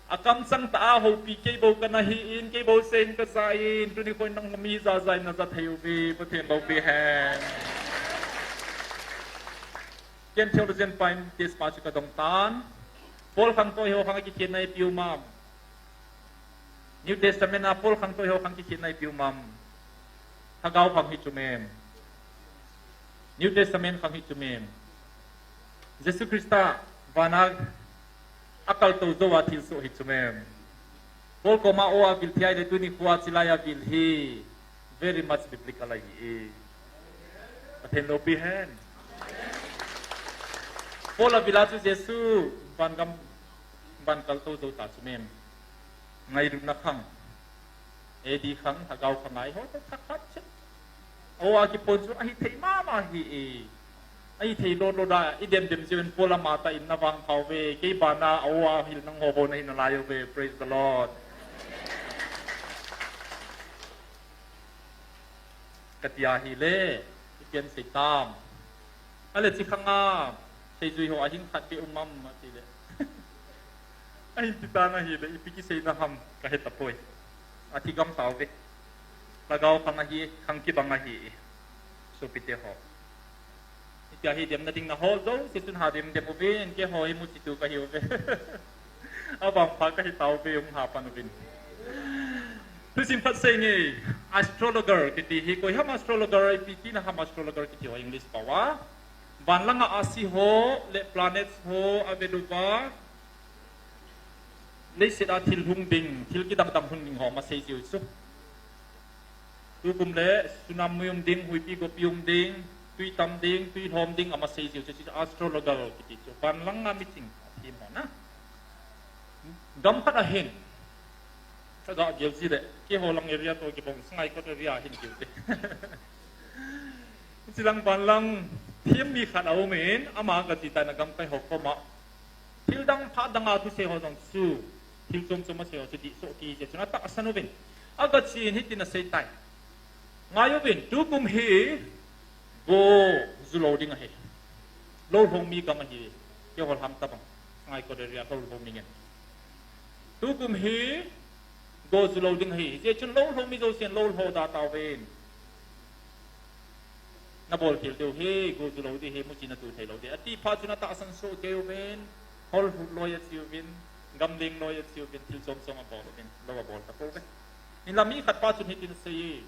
Akamchang tah a houpi kei bou kana hi in, kei bou seiyin kasa in, tuni khoin nangho mi jahjah in najah thei uve, Pathen loupi hen. Ken theologian pa in test pa chu kadong tan. Paul khangtou ho khang kikhenna ipi um am. New Testament a Paul khangtou ho khang kikhenna ipi um am. Lhagao khang hi chu mem. New Testament khang hi chu mem. Jesu Christa vana akaltou jou a thilsoh hi chu mem. Paul koma o a vil thei le tuni khoa chilai a vil hi very much biblical ahi e. Pathen loupi hen. Paul a vil a chu Jesu van gam, van kaltou jou ta chu mem. Ngailutna khang, A D khang, lhagao khang a eiho toh thakhat chet. O a kipon chu ahithei mama hi e. Ahithei lolo da, idem dem jeh un Paul ama tah in na vangpha uve, kei bana o a hil nangho bou nahi nalai uve, praise the Lord. Kati ahile, ipi asei tam. Ale chi khang a, seijui ho ahing khat beh um am ati le. Ahin ti tan ahile, ipi kiseina ham, kahe tapoi. Athi gam tauve. Lhagao khang ahi, khang kibang ahi. Sopite ho. Hitia hi demna ding nahol jouse chun ha dem dem uvin, keiho hi muchi tu kahi uve. Avangpha kahi tauve, hung ha pan uvin. Thusim khat sei nge, astrologer kiti hi, koi ham astrologer, ipi tina ham astrologer kiti ho English pao a. Van langa asi ho, le planets ho, avel uva. Leiset a thil hung ding, thil kidang dang hung ding ho, ama sei jiu chu. Tukum le, tsunami um ding, huipi gopi um ding, tui tam ding, tui lhom ding, ama sei jiu chu, chu astrologer kiti chu. Van langa miching, thim ho na. Gam khat ahin. Kaga gel ji le, keiho lang area toh kibang, Sangaikot area ahin keu te. Chilang van lang, thim mi khat aum in, ama kachi tai na gam kai ho koma. Thil dang phat dang a thusei ho jong chu, thil chom chom asei ho chu dihsoh kiti chu na tahsan uvin. Agachi in hitin asei tai. Ngai uvin, tukum hi go ju lou ding ahi. Lou lhou mi gam ahi. Keiho lhang tabang. Sangaikot area lou lhou mi ngen. Tukum hi go ju lou ding ahi. Hijeh chun lou lhou mi jousen lou lhou da tauvin. Nabol khel diu hi, go ju lou ding hi, muchi natu thei lou ding. Ati phat chun atahsan soh kei uvin, hol loi achi uvin, gamleng loi achi uvin, thil chom chom abol uvin, lou abol tapouve. Hinla mi khat pa chun hitin asei e.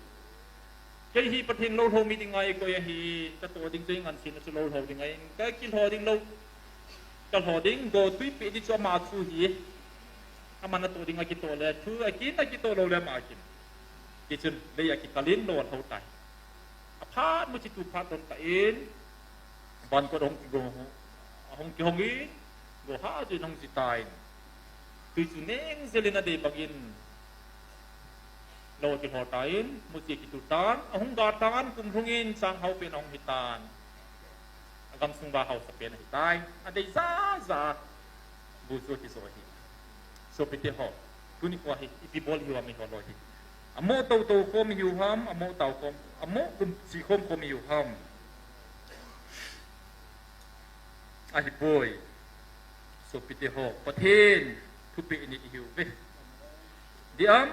Kei hi Pathen lou lhou mi ding ngai koi ahi, katoh ding chu ngan sin chu lou lhou ding ahi, kakilhou ding lou. Kalhou ding, go tui peh ding chu ama chu hi. Ama natoh ding akitoh le, thu akin akitoh lou le ama akin. Tichun, lei akikal in lou alhou tai. Aphat muchi tu phat don tan, van kot ahung kigo, ahung kihong in, go ha jin ahung ji tan. Tui chu neng jel in adei bang in, lou akilhou tan, muchi akitu tan, ahung ga tan, kum lhung in, chang hao pen ahung hi tan. Agamsung uva haosa pen ahi tai. Adei ja ja. Bu chu akijo ahi. Sopite ho. Tuni khoa hi, ipi bol hiu ham eiho loi hi. Amo tou tou khom hiu ham, amo tau khom, amo kum chi khom khom hiu ham. Ahipoi. Sopite ho. Pathen thupeh in ihiuve. Diam?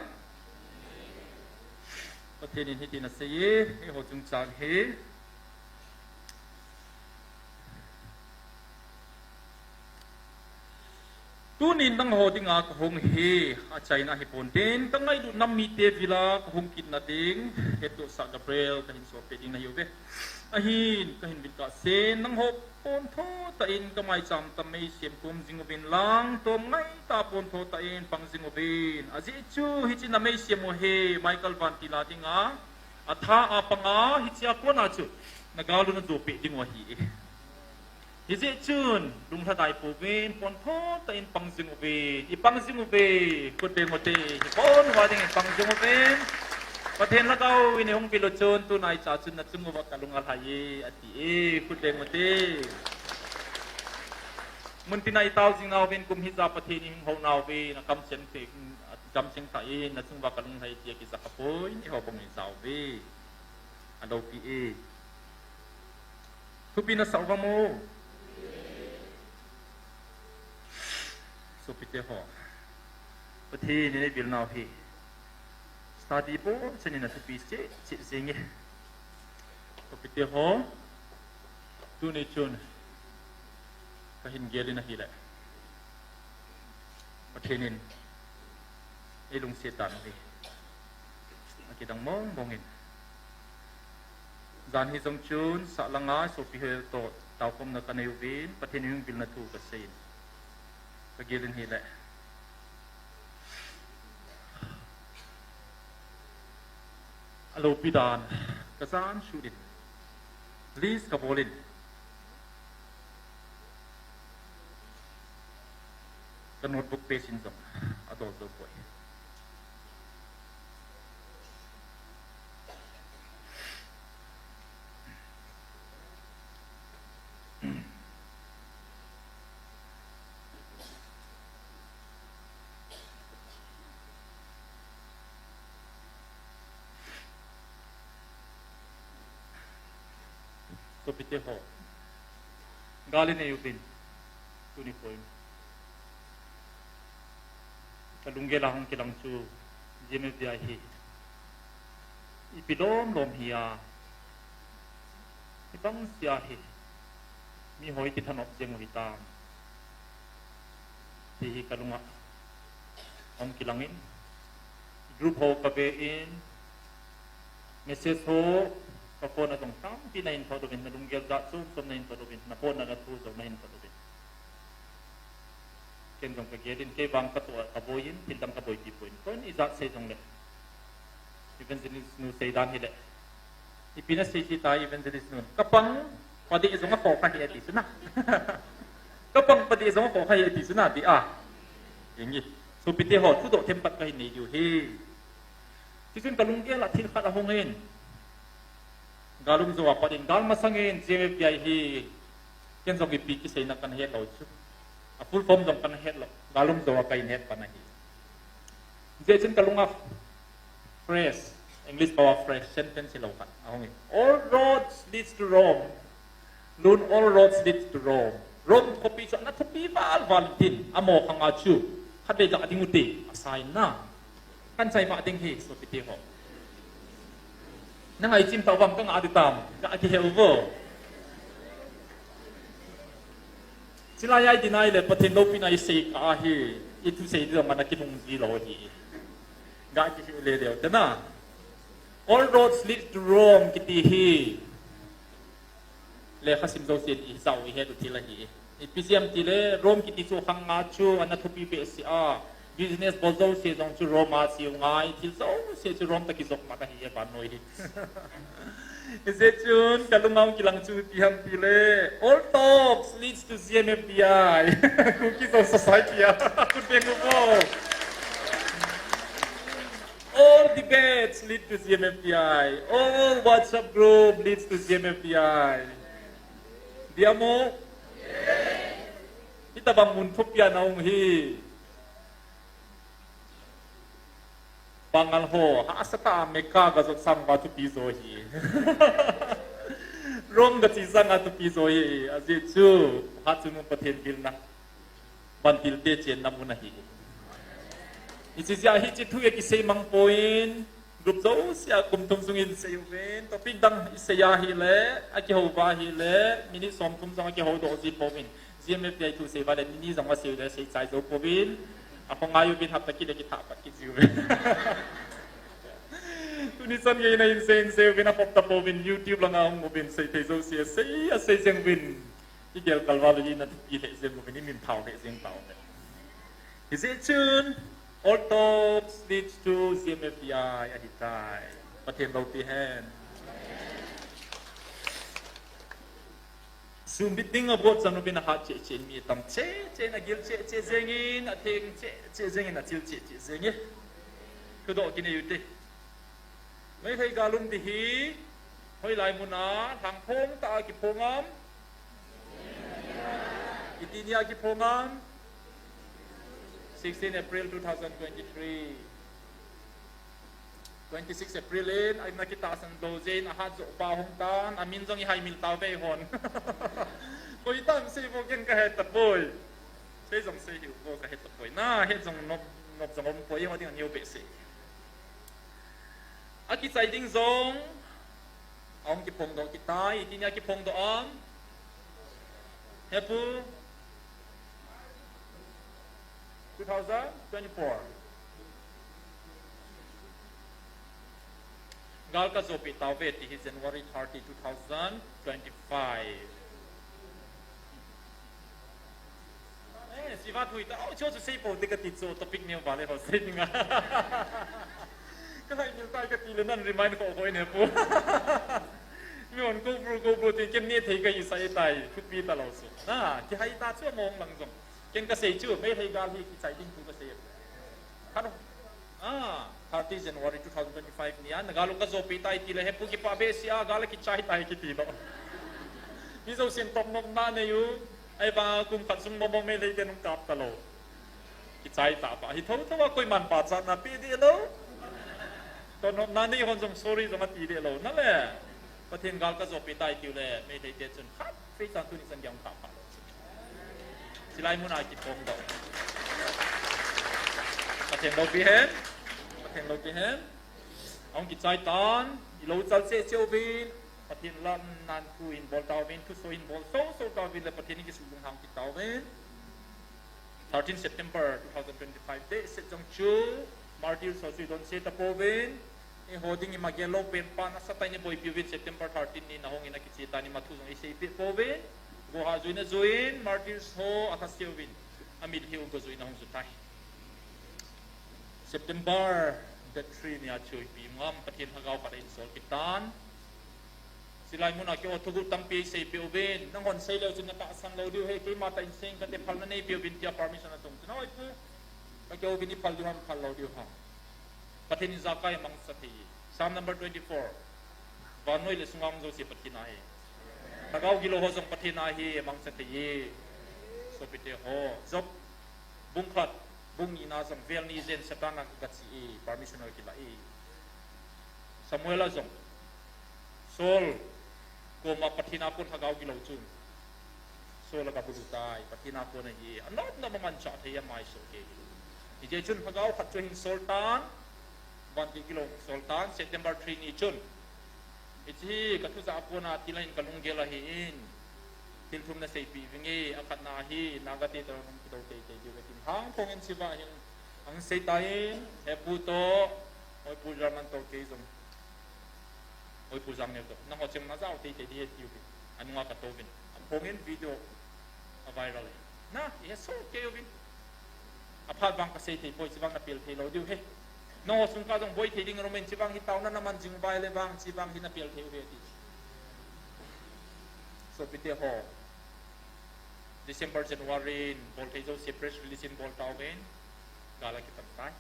Pathen in hitin asei e, eiho chungchang hi. Tunin nangho dinga kahung hi, achaina hipon tin, kangailutna mite vila kahung kitna ding, hettohsah Gabriel kahin sopeh ding nahiuve. Ahin, kahin vil kahsen, nangho pontho tah in kamaicham tam meisem kom jing uvin lang, tom ngaitah pontho tah in pang jing uvin. Ajeh chu, hiche na meisem u hi, Michael Vantil a dinga, atha a panga, hichea kona chu, nagal u najopeh ding u ahi e. Hijeh chun, lunglhadai pouvin, pontho tah in pang jing uvin, ipang jing uve, khut beng ute, hipon uva ding ipang jing uvin. Pathen Lhagao in eihung vil u chun, tunaicha chun nachung uva kalung alhai e, ati e, khut beng ute. Muntina itao jing nauvin, kum hijat Pathen ihung hou nauvin, akamcheng te, akamcheng tah in, nachung uva kalung alhai e, tia kija khapoi, eiho bang ijauve. Aloupi e. Thupi nasah uvam o. Sopite ho, Pathen in eibilnau hi study bohchan in athupi cheh cheh jenge. Sopite ho, tuni chun kahin gel in ahile, Pathen in eilungset tauve. Akidang mong mong in. Jan hi jong chun, sahlang a sopi ho toh taokhomna kanei uvin, Pathen in eibilna thu kasei in. Kagel in ahile, alopi dan, kajan sut in, list kabol in, ka notebook page in jong adol jou poi. Sopite ho, gal inei uvin, tuni poi. Kalunggel a hung kilang chu, G M F D I hi ipi lom lom hia, ibang sia hi, mi hoi kithanop jeng u hitam, ti hi kalunga hung kilang in, group ho kave in, message ho, ka phone a jong tampi nahin thot uvin, nalunggel jat chom chom nahin thot uvin, na phone a nathu jong nahin thot uvin. Ken jong kagel in, kei vang katoh a kaboi in, thil dang kaboipi poi. Koin ijat sei jongle, Evangelist nu seidan hile, ipi nasei ti ta Evangelist nun, kapang padih jong akhoh kha hi ati chu na. Kapang padih jong akhoh kha hi ati chu na, dih a. Ingi. Sopite ho, thudoh themkhat kahin nei diu hi. Tichun kalunggel a thil khat ahung in, gal um jou a pat in, gal masang in G M F D I hi, ken jong ipi kiseina kana het lou chu, a full form jong kana het lou, gal um jou a kahin het pan ahi. Hijeh chun kalunga phrase, English pao a phrase, sentence hilou khat ahung in, All roads leads to Rome. Lun, all roads lead to Rome. Rome khopi chu ana thupi val val tin, amaho khang a chu khatvei ga ding ute, asa in na. Kan chai ma ding hi, sopite ho. Nangai chim tau vang kanga di tam, ga kihe uvo. Chilai a idin ahile, Pathen loupina isei kah ahi, ithusei di jong ana kilung ji lou hi. Ga kihe le leu te na. All roads lead to Rome kiti hi. Lekha sim jousen ijao ihet u thil ahi. Ipi jeh ham tile, Rome kiti chu khang a chu ana thupi behseh a. Business bol jouse jong chu Rome a cheu ngai, thil jouse chu Rome toh kijop mat ahi e vannoi hi. Hijeh chun, kalunga hung kilang chu ipi ham tile, all talks leads to G M F D I. Kuki Zo society a. Kut beng uvo. All debates lead to G M F D I. All WhatsApp group leads to G M F D I. Dia mo? Hitabang mun thupi a na um hi. Pangal ho, hahsa tah a Mecca ga jot sang uva thupi jo hi. Rome ga che sang a thupi jo hi. Ajeh chu, Hatchungnung Pathen bilna. Vantil te chenna mun ahi. Hiche jeh a hiche thu hi kisei mang poi, group jouse a kum thum sung in sei uvin, topic dang isei ahile, akihou uva ahile, minute som thum jong akihou doh ji pouvin. G M F D I thu sei uva le, ni ni jong asei ule, sei chai jou pouvin. Akhongai uvin, hapta kit le kithah pat kit ji uvin. Tuni chan gei in asei in sei uvin, akhop ta pouvin, YouTube langa hung uvin, sei thei jouse, sei, asei jeng uvin. Igel kal val u hi na thupi lheh jeng uvin, imin thao lheh jeng tauve. Hijeh chun, all talks leads to G M F D I ahitai. Pathen loupi hen. Sumbit ding a bot chan uvin ahat cheh cheh in mi atam cheh cheh in agil cheh cheh jengin, atheng cheh cheh jengin, achil cheh cheh jengin. Thudoh kinei ute. Meitei gal um di hi, hoilai mun a, lhangphong tah a kiphong am? Iti ni a kiphong am? Sixteen April two thousand twenty-three. Twenty-six April in, ana kitahsan lou jeh in, ahat joh pa hung tan, amin jong ihaimil tauve hon. Koi tam sei vo ken kahe tapoi. Sei jong sei hiu, go ka het poi. Na, het jong nop, nop jong um poi, ho ding a neo behseh. Akichai ding jong ahung kiphongdoh kit tai, iti nia kiphongdoh am? Hepu, two thousand twenty-four. Gal ka jopi tauve ti hi January thirty, two thousand twenty-five. Eh, siva thui ta, oh, chu chu sei pou te kati chu, topic neo vale ho sei dinga. Ka hai neo tai kati le nan remind ko ko ne pu. Mi hon ko bru ko bru ti ken ne thei ka i sai tai, thupi talou chu. Na, kihai ta chu mong lang jong. Ken ka sei chu, Meitei gal hi kichai ding thu ka sei. Khat, ah, thirty January two thousand twenty-five nia, na gal u ka jopi tai ti le, hepu kipa behseh a, gal kichai tai kiti lou. Hi jousen topnop na nei u, ahivang kum khat sung mong mong Meitei te nung kap talou. Kichai ta pa, hi tho tho a koiman pachatna pe deh lou. Topnop na nei hon jong sorry jong ati deh lou, na le. Pathen gal ka jopi tai ti u le, Meitei te chun khat, pei chan tuni chan giang kap pa lou. Chilai muna kiphongdoh. Pathen loupi hen. Pathen loupi hen. Ahung kichai tan, ilou chal cheh cheh uvin. Pathen lam nan thu hin bol tauvin, thuso hin bol so so tauvin le Pathen in kisuh lunghang kit tauvin. Thirteen September two thousand twenty-five date set jong chu, Martyrs ho chu idon se tapouvin. Eiho ding ima gel lou pen pa nasatah in iboipi uvin September thirteen ni nahung in akiche tan ima thu jong isei peh pouvin. Go ha juina juin, Martyrs ho alhase uvin. Amit hi u go juina hung ju tai. September date three nia chu ipi ngam Pathen lhagao khat in sol kit tan. Chilai muna keiho thuguh tampi isei peh uvin. Nanghon sei leu chun natahsan lou diu ahi, keima tah in sei ing kate phalna nei peh uvin tia permission atong chun. Oi pu. Ka keiho uvin iphal diu ham, phal lou diu ham. Pathen in ijakai amangcha thei. Psalm number twenty-four. Vannoi le sunga um jouse Pathen ahi. Lhagao gilou ho jong Pathen ahi, amangcha thei. Sopite ho. Job bung khat, bung ni na jong vel ni jen Satan a gache e, permission akila e. Samuel a jong Saul koma Pathen a kon lhagao gilou chun Saul agabulu tai, Pathen a kon ahi, anop nop a manchah thei a maisoh kei. Hijeh chun lhagao khat chu ahin sol tan, vantil gilou sol tan, September three ni chun. Hiche hi ka thujah a kona tilai in ka lunggel ahin, thil thum naseipeh vinge, akhatna hi, Naga te toh nung kidou teitei diu katin. Hang phong in chiva hin, ahung sei tan, hepu toh, Oipu German toh kei jong. Oipu Jangneo toh. Nangho cheng najao teitei ding ahi tiu hi. Anunga katouvin. Aphongin video a viral hi. Na, ihe so kei uvin. Aphat vang kasei thei poi, chivang napel thei lou diu ahi. Nangho sung ka jong boi thei ding romen chivang hi taona naman jing uva ahile vang chivang hi napel thei uve ti. Sopite ho. December, January in bol thei jouse press release in bol tauvin. Gal akipan tai.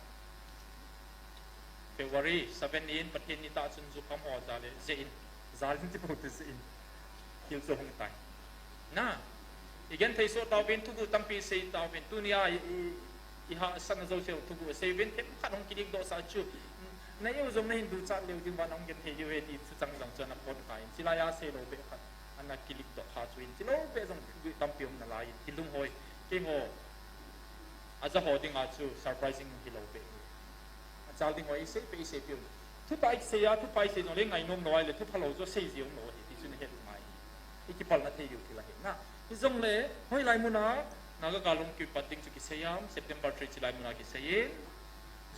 February seven in Pathen ni tah chun jukham ho jal le jeh in, jal in ti bou te jeh in. Thil chu hung tai. Na, igenthei soh tauvin, thuguh tampi sei tauvin, tunia i, i, ihahsatna jouse u thuguh sei uvin, themkhat hung kilikdoh sah chu. Na eu jong nahin duchat leu ding uva nahung genthei diu ahi ti thuchang jong chu ana phongkha in. Chilai a sei lou beh khat ana kilikdoh kha chu in. Chilou beh jong thuguh tampi um nalai in. Kilunghoi. Keiho. Aja ho dinga chu surprising hilou beh. Achal ding ho isei peh, isei peh u. Thupha isei a, thupha isei jongle ngainom lou ahile, thupha lou chu sei ji um lou ahi, ti chu nahet u ngai. Ikipalna thei diu thil ahi na. Hijongle, hoilai muna, Naga gal hung kipat ding chu kisei am, September three chilai muna kisei in.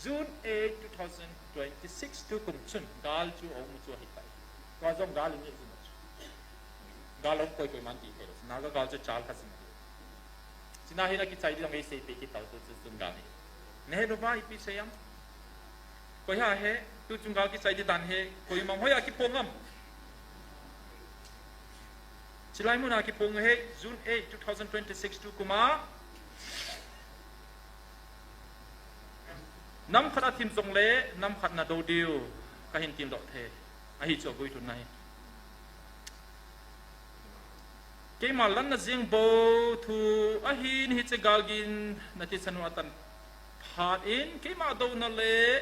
June eight, two thousand twenty-six tukum chun, gal chu aum u chu ahitai. Tua jong gal inei jing u chu. Gal aum koi koi man ti thei lou. Naga gal chu chal kha jing. China hi nakichai ding jong eisei peh kit tau chu, chu, chun gal hi. Nahet uva ipi sei am? Koi ha he, tuchung gal kichai ding dan hi, koima hoi a kiphong am? Chilai muna kiphong ahi, June eight, two thousand twenty-six tukum a. Nam khat athim jongle, nam khat nadou diu, kahin tildoh thei. Ahi chu aguilhunna hi. Keima lanna jeng bou thu ahin hiche galgin nathisan u atan phat in, keima douna le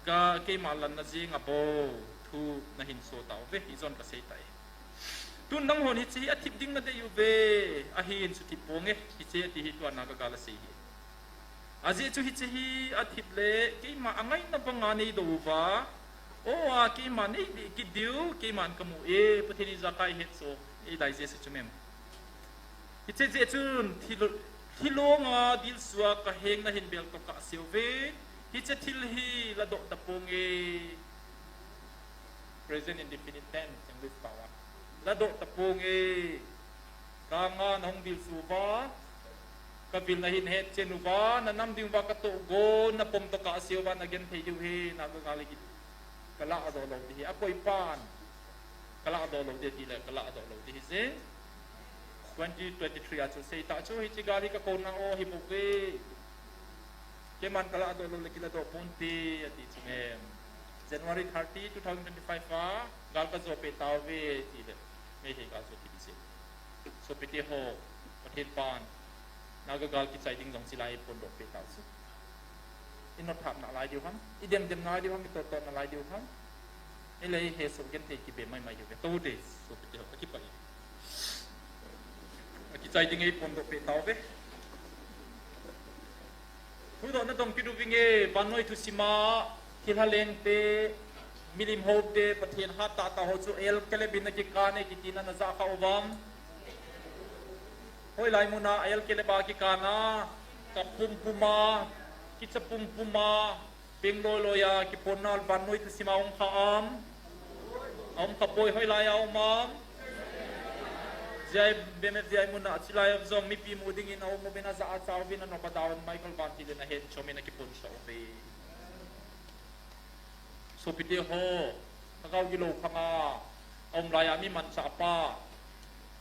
ga, keima lanna jeng a bou thu nahin so tauve, hijon kasei tai. Tun nanghon hiche hi athip ding nadei uve, ahin suthip ponge, hiche ati hi tua Naga gal asei hi. Ajeh chu hiche hi athip le, keima angaina banga neidou uva, o a keima neidei kit diu, keiman kamu e, Pathen ijakai hetso, eidei Jesu chu mem. Hiche jeh chun, thil, thilong a dilsua kaheng nahin bel toh kahseuve, hiche thil hi ladoh taponge. Present indefinite tense, English pao a. Ladoh taponge. Kanga nahung dilsu uva, kavil nahin hetchen uva, nanam ding uva katoh go, napom toh kahseuva, nagenthei diu hi, Naga gal hi kaladoh lou ding hi, akoipan. Kaladoh lou ding tile, kaladoh lou ding hi jeng. Twenty twenty-three a chu seitah chu, hiche gal hi kakouna o hibouve. Keiman kaladoh lou le kiladoh ponte, ati chu mem. January thirty, two thousand twenty-five a, gal kajo peh tauve, tile. Meitei gal jo kit ding se. Sopite ho, Pathen pan, Naga gal kichai ding jong chilai iphondoh peh tau chu. Inotthap nalai diu ham, idemdem nalai diu ham, itohtoh nalai diu ham. Eile hesoh genthei kibe maimai diuve. Tote, sopite ho, akipah e. Akichai ding iphondoh peh tauve. Thudohna dong kit uvinge, vannoi thusima, thilha lengte, milim houte, Pathen hat tahtah ho chu el Caleb in akikan e kitina najah kha uvem? Hoilai muna el Caleb a kikan a, kapumpum a, kicha pumpum a, peng loiloi a kiponna vannoi thusima um kha am? Aum khapoi, hoilai a um am? J I, B M F J I muna chilai a jong mipi mu dingin aum uvin, ajah a achauvin, anop a adaovin, Michael Vantil in ahetchomin akipunsah uve. Sopite ho, lhagao gilou khanga aum laiya mi manchahpa,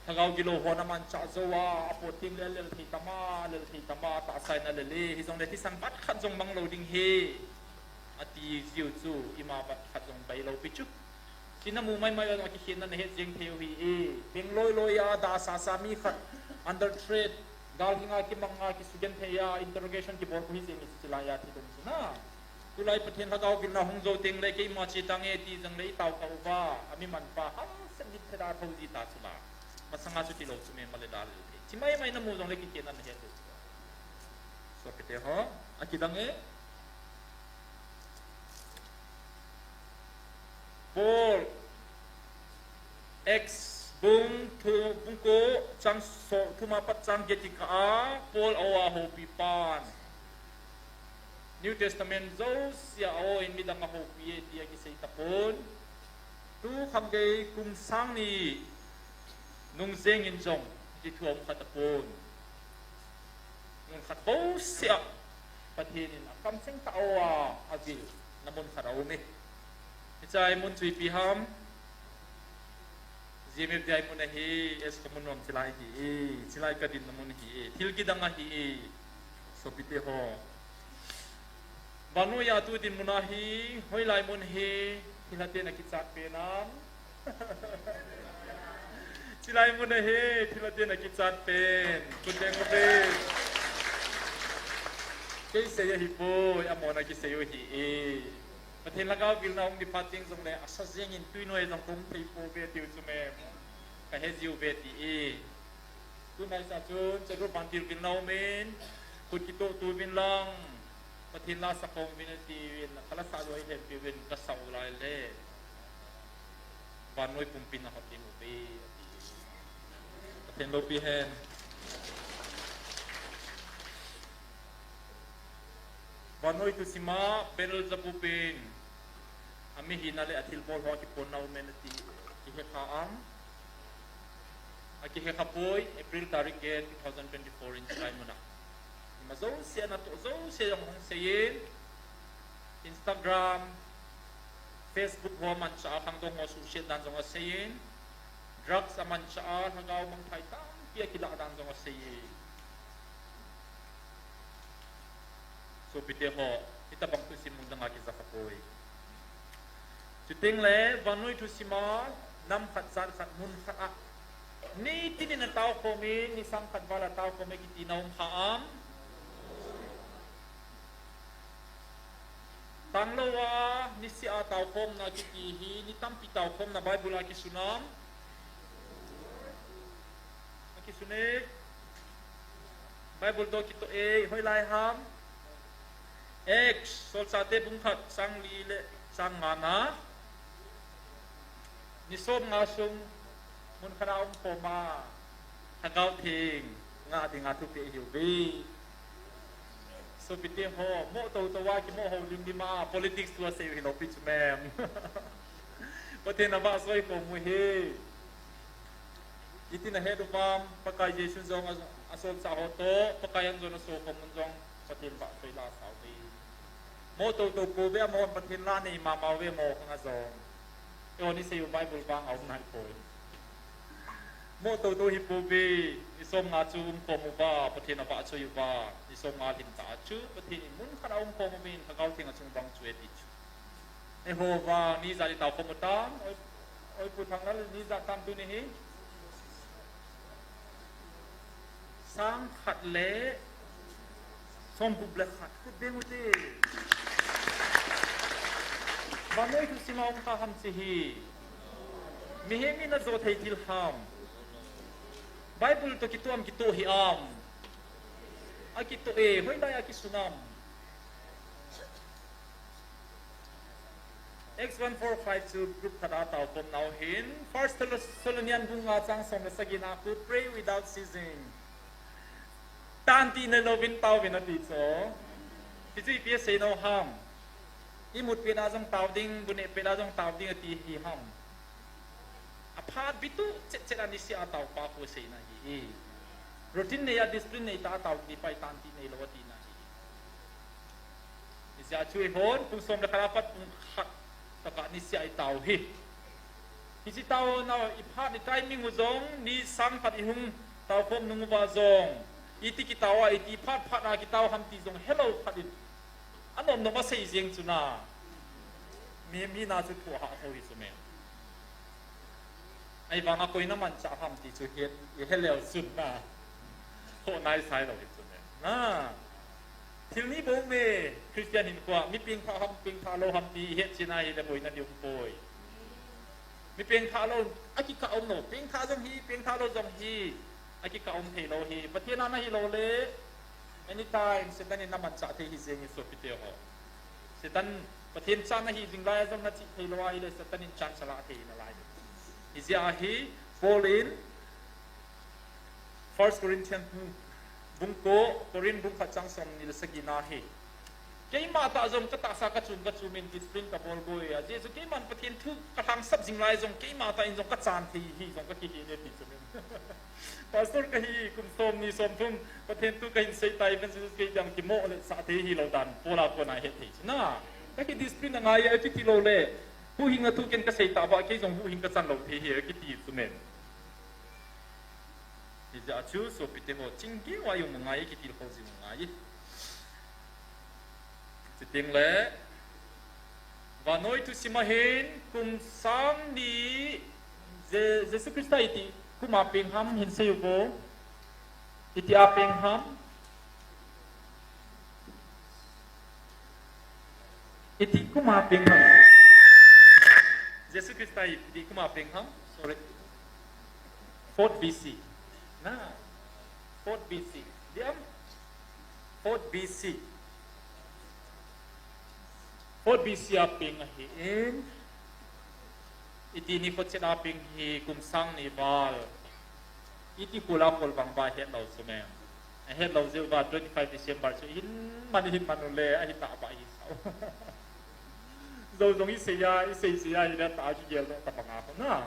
lhagao gilou hon amanchah jou a, apot tengle alel thei tama, alel thei tama, atahsa in alel e, hijongle thisan vat khat jong manglou ding ahi, ati jiu chu, ima vat khat jong bailou pi chu. China mu maimai a jong akikhenna nahet jeng thei u ahi e, peng loiloi a, adahsasa mi khat, under threat, gal hinga kimanga kisugenthei a, interrogation kibol u hijeng e, chilaiya thidung chu na. Tulai Pathen lhagao vilna hung jou tengle keima che tange ti jongle itao kha uva, ami manpa hahsat git theda thou ji ta chu la. Masanga chu tilou chu mem, male dalel thei. Chi maimai namu jongle kikhenna nahet u. Sopite ho, akidang e. Paul, Acts bung thu, bung ko chang so, thum apat chang get ikah a, Paul aw a houpi pan, New Testament jousea aw in midang ahoupi e ti akisei tapon. Tu khang gei kum sang ni nung jengin jong hiti thu aum kha tapon. Mun khat bousea Pathen in akamcheng tah a avil na mun khat aum e. Hiche mun chu ipi ham? G M F D I mun ahi, S K mun nom chilai ahi e, chilai kadinna mun ahi e, thil kidang ahi e. Sopite ho. Vannoi a tu dinmun ahi, hoilai mun hi, thilha ten akichat pen am? Chilai mun ahi, thilha ten akichat pen. Khut beng uve. Kei sei ahipoi, amahon akisei u ahi e. Pathen lhagao vilna hung di phat teng jongle, asa jengin tui noi jong hung thei pouve tiu chu mem. Kahe jiuve ti e. Tunai sa chun, Chadru Vantil vilna umin, khut kitoh tuvin lang, Pathen la sakhom uvin atiuvin, kala sa loi hempi uvin, kasau lai le. Vannoi pumpin ahot ding uve, ati. Pathen loupi hen. Vannoi thusima Beelzebub in amihina le athilbol ho akiponna umin ati, kihe kha am? Akihe khapoi, April tarik get, two thousand twenty-four in chilai muna. Ima jouse natoh jouse jong hung seiyin, Instagram, Facebook ho amanchah a khangdong ho suhset dan jong aseiyin, drugs amanchah a lhagao mangthai tampi akilah dan jong aseiyin. Sopite ho, hitabang thusim mun danga kija khapoi. Chutengle, vannoi thusima, nam khat, jat khat, mun khat a, nitin in ataokhomin, nisang khat val ataokhomin kiti na um kha am? Tanglou a, niseh a taokhomna kiti hi, ni tampi taokhomna Bible a kisun am? Kisune. Bible to kitoh e, hoilai ham. Acts, Solchahte bung khat chang li le chang nga na. Ni som nga sung mun khat a um khom a, Lhagao Theng ngah dinga thupeh ahiuve. Sopite ho, mo toto a kimo ho lim lim a, politics tua sei hilou pi chu mem. Pathen avahchoi khom u hi. Itin ahet uvam, Pakai Jesu jong a, asolchah ho to, Pakai an jong aso khom un jong, Pathen vahchoi la sao ve. Mo toto pouve, amahon Pathen la nei mama uve mo khang a jong. Eiho ni sei u Bible vang a um nai poi. Mo toto hi pouve, ni som nga chu um khom uva, Pathen avahchoi uva, ni som nga lhin ta chu, Pathen in mun khat a um khom uvin, Lhagao Theng achung vang chu e ti chu. Eiho vang, ni ijat i tao khom u tam, oi, oi Pu Thanglal, ni ijat tam tuni hi. Sang khat le som gup le khat, khut beng u te. Vannoi thusim a um kha ham chi hi. Mihem in ajo thei thil ham. Bible to kitoh am kitoh hih am. Akitoh e, hoilai a kisun am. Acts one four five chu group khat a tao khom nau hin, First Thessalonian bung nga chang som le sagi na khu, pray without ceasing. Tah ti neilouvin taovin ati chu. Hichu ipi asei nau ham. Imut pet a jong tao ding, bu neh pet a jong tao ding ati hi ham. Aphat bit u chet chet a nisih a tao pa khu seina hi. Routine nei a discipline nei tah a tao ti pa i tah ti neilou atina hi. Hijeh chun eihon pung som le khat apat pung khat tokah nisih a i tao hi. Hiche taona i phat ni timing u jong ni sang khat i hung tao khom nung uva jong, iti kitao a, iti phat phat a kitao ham ti jong helou khat in anom nom a sei jeng chu na. Mi, mi na chu thu ahah thou hi chu me. Ahivang a koi na manchah ham ti chu hi, i he leu chun na. Khoh nai sai lou hi chu me. Na. Thil ni bou me, Christian hinkhoa, mi pengthah ham, pengthah lou ham ti i het chin ahile boina ding um poi. Mi pengthah lou, akikah um lou, pengthah jong hi, pengthah lou jong hi, akikah um thei lou hi. Pathen a nahi lou le, anytime Satan in na manchah thei hi jeng hi sopite ho. Satan, Pathen cha nahi jing lai a jong na chih thei lou ahile, Satan in chance ala thei nalai. Hijeh a hi, Paul in, First Corinthians bung, bung ko, Corinth bung khat chang som ni le sagi na hi. Keima tah jong ka tahsa ka chun ka chun in discipline ka bol boi a. Jesu keiman Pathen thu ka lhangsap jing lai jong keima tah in jong ka chan thei hi jong ka kihe le ti chu min. Pastor ka hi kum som ni som thum Pathen thu ka hin sei tai ven Jesus kei jong kimo le sa thei hi lou dan. Paul a kona he thei chu na. Ka ki discipline a ngai a kiti lou le. Huhhing a thu ken ka sei tah ba kei jong huhhing ka chan lou thei hi kiti chu min. Hijeh a chu sopite ho, chingkeu a i um u ngai, i kitilkhou jing u ngai. Chuteng le, vannoi thusim a hin, kum sang ni, Je-, Jesu Christa iti kum a peng ham hin sei u vo. Iti a peng ham. Iti kum a peng ham. Jesu Christa iti kum a peng ham. Sorry. Fourth B C. Na. Fourth B C. Diam. Fourth B C. Fourth B C a peng ahi in. Iti nikho chet a peng hi kum sang ni val. Iti khol a khol vang ba het lou chu me. A het lou jeh uva twenty five December chu hin man hin man u le ahi tah ba hi sao. Jou jong i sei a, i sei sei a hi le tah kigel doh ta bang a kho na.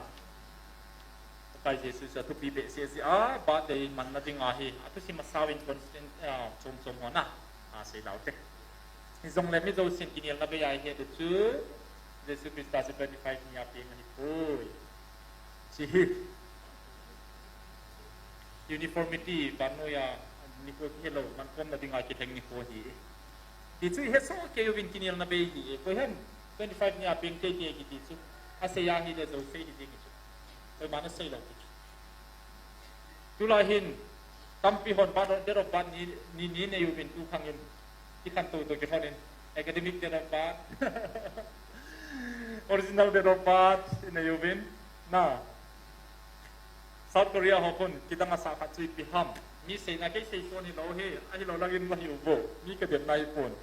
Pakai Jesu chu athupi behseh jeh a, birthday manna ding ahi. Athusim a sao in constant, ah, chom chom ho na. A sei lau te. Hijongle mi jousen kinelna bei a i het u chu, Jesu Christa chu twenty five ni a peng ahi poi. Chi hi. Uniformity, vannoi a nikho kihe lou, mankhomna dinga kilheng nikho hi. Ti chu i het soh kei uvin kinelna bei hi e. Koi ham, twenty five ni a peng teitei kiti chu. Asei a hile jou sei hi ding chu. Koiman asei lou ti chu. Tulai hin, tampi hon birth, date of birth ni, ni, ni nei uvin tu khang in, i khantou toh kilhon in, academic date of birth, original date of birth, i nei uvin, na. South Korea ho pun, kidang a sa khat chu ipi ham. Mi seina kei sei pon hilou hi, ahilou langin vahi uvo. Mi kadem nai pon.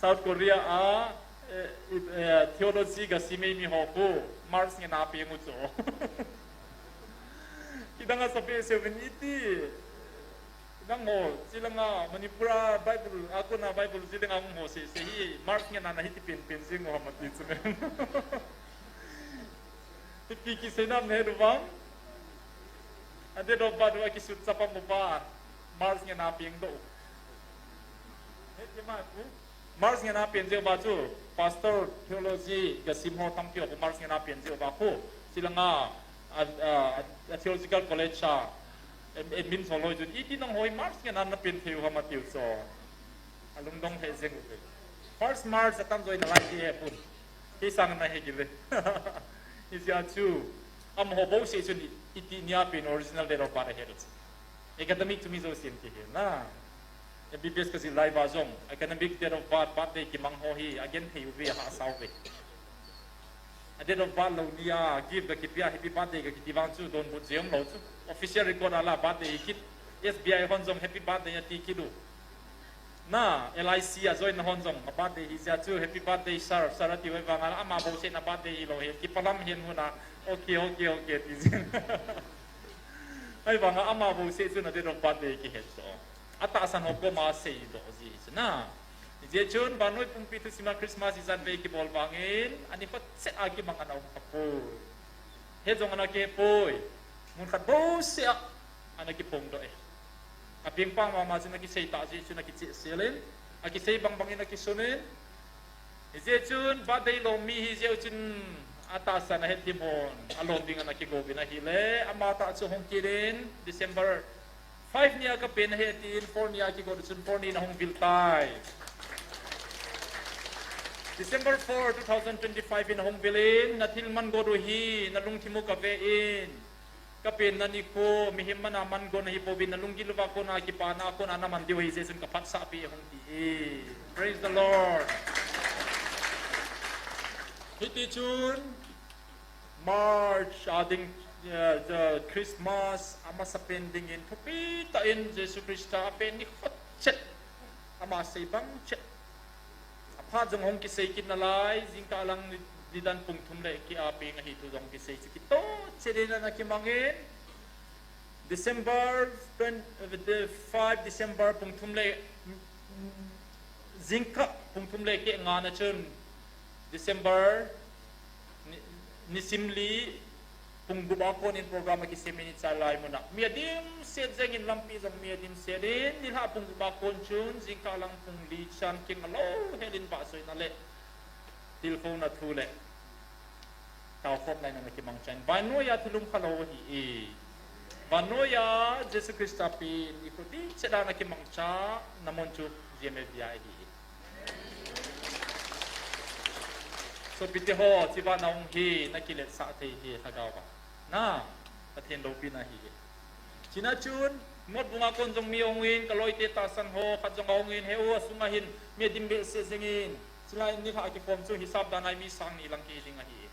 South Korea a, eh, i- eh, theology gasim mi ho khu, March ngena peng u chu. Kidang a sa pe se vin iti. Nangho, chilanga Manipur a Bible, a kona Bible chilanga hung ho se, se hi, March ngena na hiti pen pen jing u ham ati chu ne. Ipi kisei nam ne du vang. A date of birth a kisut chapang uva. March ngena peng doh. He, he ma ku. March ngena peng jeh uva chu. Pastor theology gasim ho tampi ho March ngena peng jeh uva khu. Chilanga a, a, a theological college a. Em, em, min so loi chun. Iti nangho hi March ngena na pen thei u ham ati u chu. Alungdong he jeng uve. First March atam joi nalai ti he pun. Kei sang na he kile. Hijeh chun. Amaho bouseh chun i- iti nia pen original date of birth ahe. Academic chu mi jousen kihe na. M B B S kajil lai uva jong. Academic date of birth, birthday kimang ho hi. Agenthei uve, ahahsa uve. A date of birth lou nia, gift gakipia, happy birthday gakiti vang chu, donbut jeng lou chu. Official record a la birthday hi kit. S B I hon jong happy birthday ati kit u. Na, L I C a join na hon jong, a birthday hi jeh chun, happy birthday, sir, sir, ati uve vang a, ama bouseh na birthday hilou hi, kipalam hen huna, okay, okay, okay, ti jing. Ahivang a, ama bouseh chun a date of birthday kihet so. Atahsan ho koma seidoh ji chu na. Hijeh chun, vannoi pumpi thusim a Christmas ijat vei kibol vangin, ani khat seh a kimang ana um kha poi. He jong ana kihe poi. Mun khat bouseh a, ana kiphongdoh e. Apeng pang mama chun akisei tah jeh chun akicheh sel in, akisei bang bangin akisun in. Hijeh chun birthday lom mi hijeh chun atahsan ahet thim hon, alom ding ana kigo uvin ahile, ama tah chu hung kit in, December five nia kapen ahi tin, four nia kigo chun four nia ahung vil tai. December four, two thousand twenty-five in ahung vil in, nathil man got u hi, nalungthim u kave in. Kapenna nikho, mihem mana man got nahi pouvin, nalunggil uva kona kipana kona naman diu ahi jeh chun kaphatsah pi ahung ti e. Praise the Lord. Hiti chun, March a ding, eh, the Christmas, amasapen dingin thupi tah in Jesu Christa apen nikho chet, ama sei bang chet. Aphat jong hung kisei kit nalai, jingkah lang ni- nidan pung thum le keh a peng ahi thu jong kisei chu kitoh chet in ana kimang in. December twenty, eh, five December pung thum le, jingkah pung thum le keh nga na chun December ni- nisim li pung gup a kon in program akisem in hiche lai mun a. Mi adimset jeng in lampi jong mi adimset in, nilhah pung gup a kon chun, jingkah lang pung li chan kinga lou hel in vahchoina le tilkhouna thu le taokhomna in ana kimangcha in. Vannoi a thulhung khalou ahi e. Vannoi a Jesu Christa pen nikho ding chet a ana kimangcha na mun chu G M F V I ahi e. Sopite ho, hiche vannoi hi na kiletsah thei hi lhagao a. Na, Pathen loupina ahi e. Chuna chun, Motbung a kon jong mi ahung in, ka loite tahsan ho, khat jong ahung in, he u asunga hin, mi adim behseh jeng in. Chulai in nilhah a kikhom chu hisap dan a mi sang ni lang kihi ding ahi.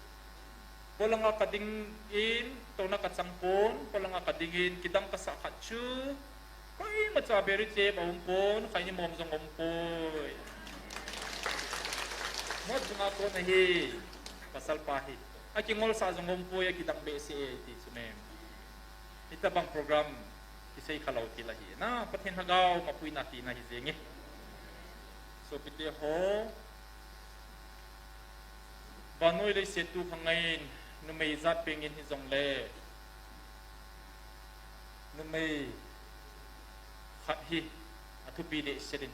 Polanga kading in, touna kachang pon, polanga kading in, kidang kasah khat chu. Koima cha beri che ba um pon, khaini mom jong um poi. Motbung a kon ahi, pasal pa hi. Akingolsah jong um poi, akidang behseh e ti chu mem. Hitabang program kisei khalou thil ahi. Na, Pathen lhagao mapuina tina hi jeng e. Sopite ho, vannoi leiset tu khangai in, numei jat peng in hijongle, numei khat hi athupi dehset in.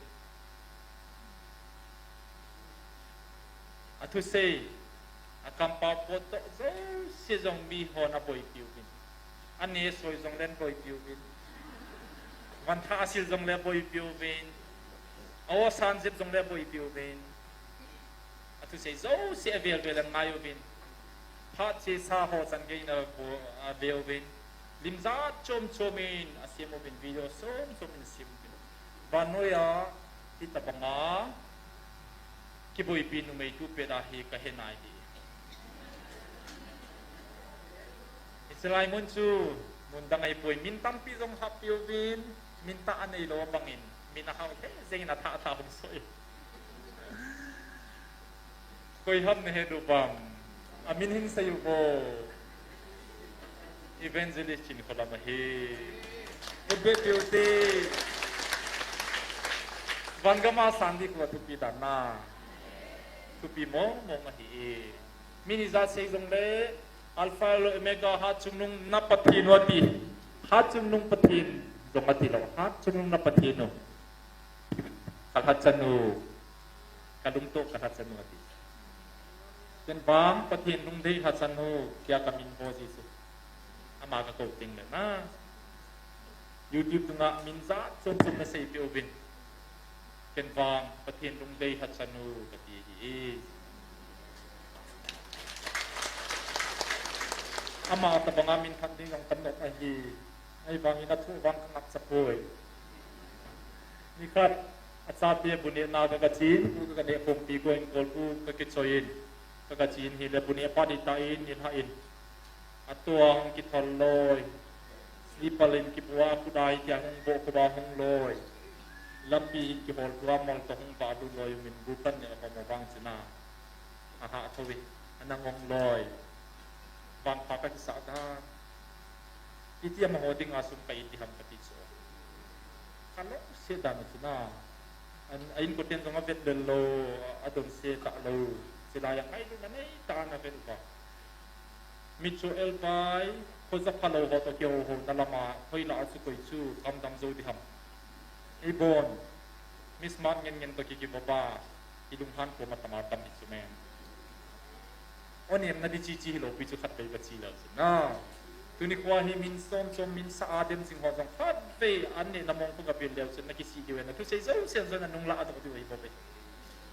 Athusei, akampao potdoh jouse jong mihon aboipi uvin. Ane soi jongle aboipi uvin. Vantha asil jongle aboipi uvin. Aw san jep jongle aboipi uvin. Athusei jouse avel vel angai uvin. Phat chesa ho chan gei in ave uvin. Lim jat chom chom in asem uvin, video som som in asem uvin. Vannoi a hitabanga kiboipi numei tu pet a hi kahe nai hi. Hiche lai mun chu Mun dang ahipoi, min tampi jong hap piuvin, min tah anei lou bangin, min ahao lheh jengin athah thah hung soi. Koi ham nahet u vem? Amin hin seiyu vo. Evangelist Chinkholam ahi. Khut beh piu te. Van gam a sang ding khu thupi dan na. Thupi mong mong ahi. Min ijat sei jongle, Alpha le Omega, hatchungnung na Pathen u ati. Hatchungnung Pathen jong ati lou. Hatchungnung na Pathen u. Ka lhachan u. Ka lungtoh ka lhachan u ati. Ken vang Pathen lungdei lhachan u, tia ka min vo Jesu. Ama ka kou teng le na. YouTube dunga min jat chom chom na seipeh uvin. Ken vang Pathen lungdei lhachan u kati ahi. Ama tabanga min that ding jong kanop ahi. Ahivangin athu vang kangap sapoi. Nikhat, achate bu nehna ka, kachen, bu ka, kaneh khompi ko in kol bu ka kichoi in. Ka, kachen hile bu neh pa ding tah in, nilhah in. Atua hung kithol loi. Slipper in kibua, khut a hi tia hung boh, khuba hung loi. Lampi hin kihol tua mol toh hung vah lut loi, min bu kan neh a pamo vang china. Aha, athouvin. Ana ngong loi. Vangpha ka kisah dan. Iti amaho dinga sum ka iti ham kati chu. Ka lungset dan a china. An, a inkoten jong avet lel lou, adonse talou. Chulai a ngailutna neitah in avet uva. Mit chu elbai, khoja phalou ho toh kihou houna lama, hoilah a chu koi chu, kam dam jou ding ham. Eibon, mi smart ngen ngen toh ki, kivop a, ilunghan kom atam atam hi chu mem. O nem na di chi chi hilou pi chu khatvei kachi leu chu na. Tuni khoa hi min som som min sa a dem jing ho jong khatvei an neh na mong khu ka bil leu chu na kisih diu e na thusei jousen jong na nung lah a doh diu ahi bou ve.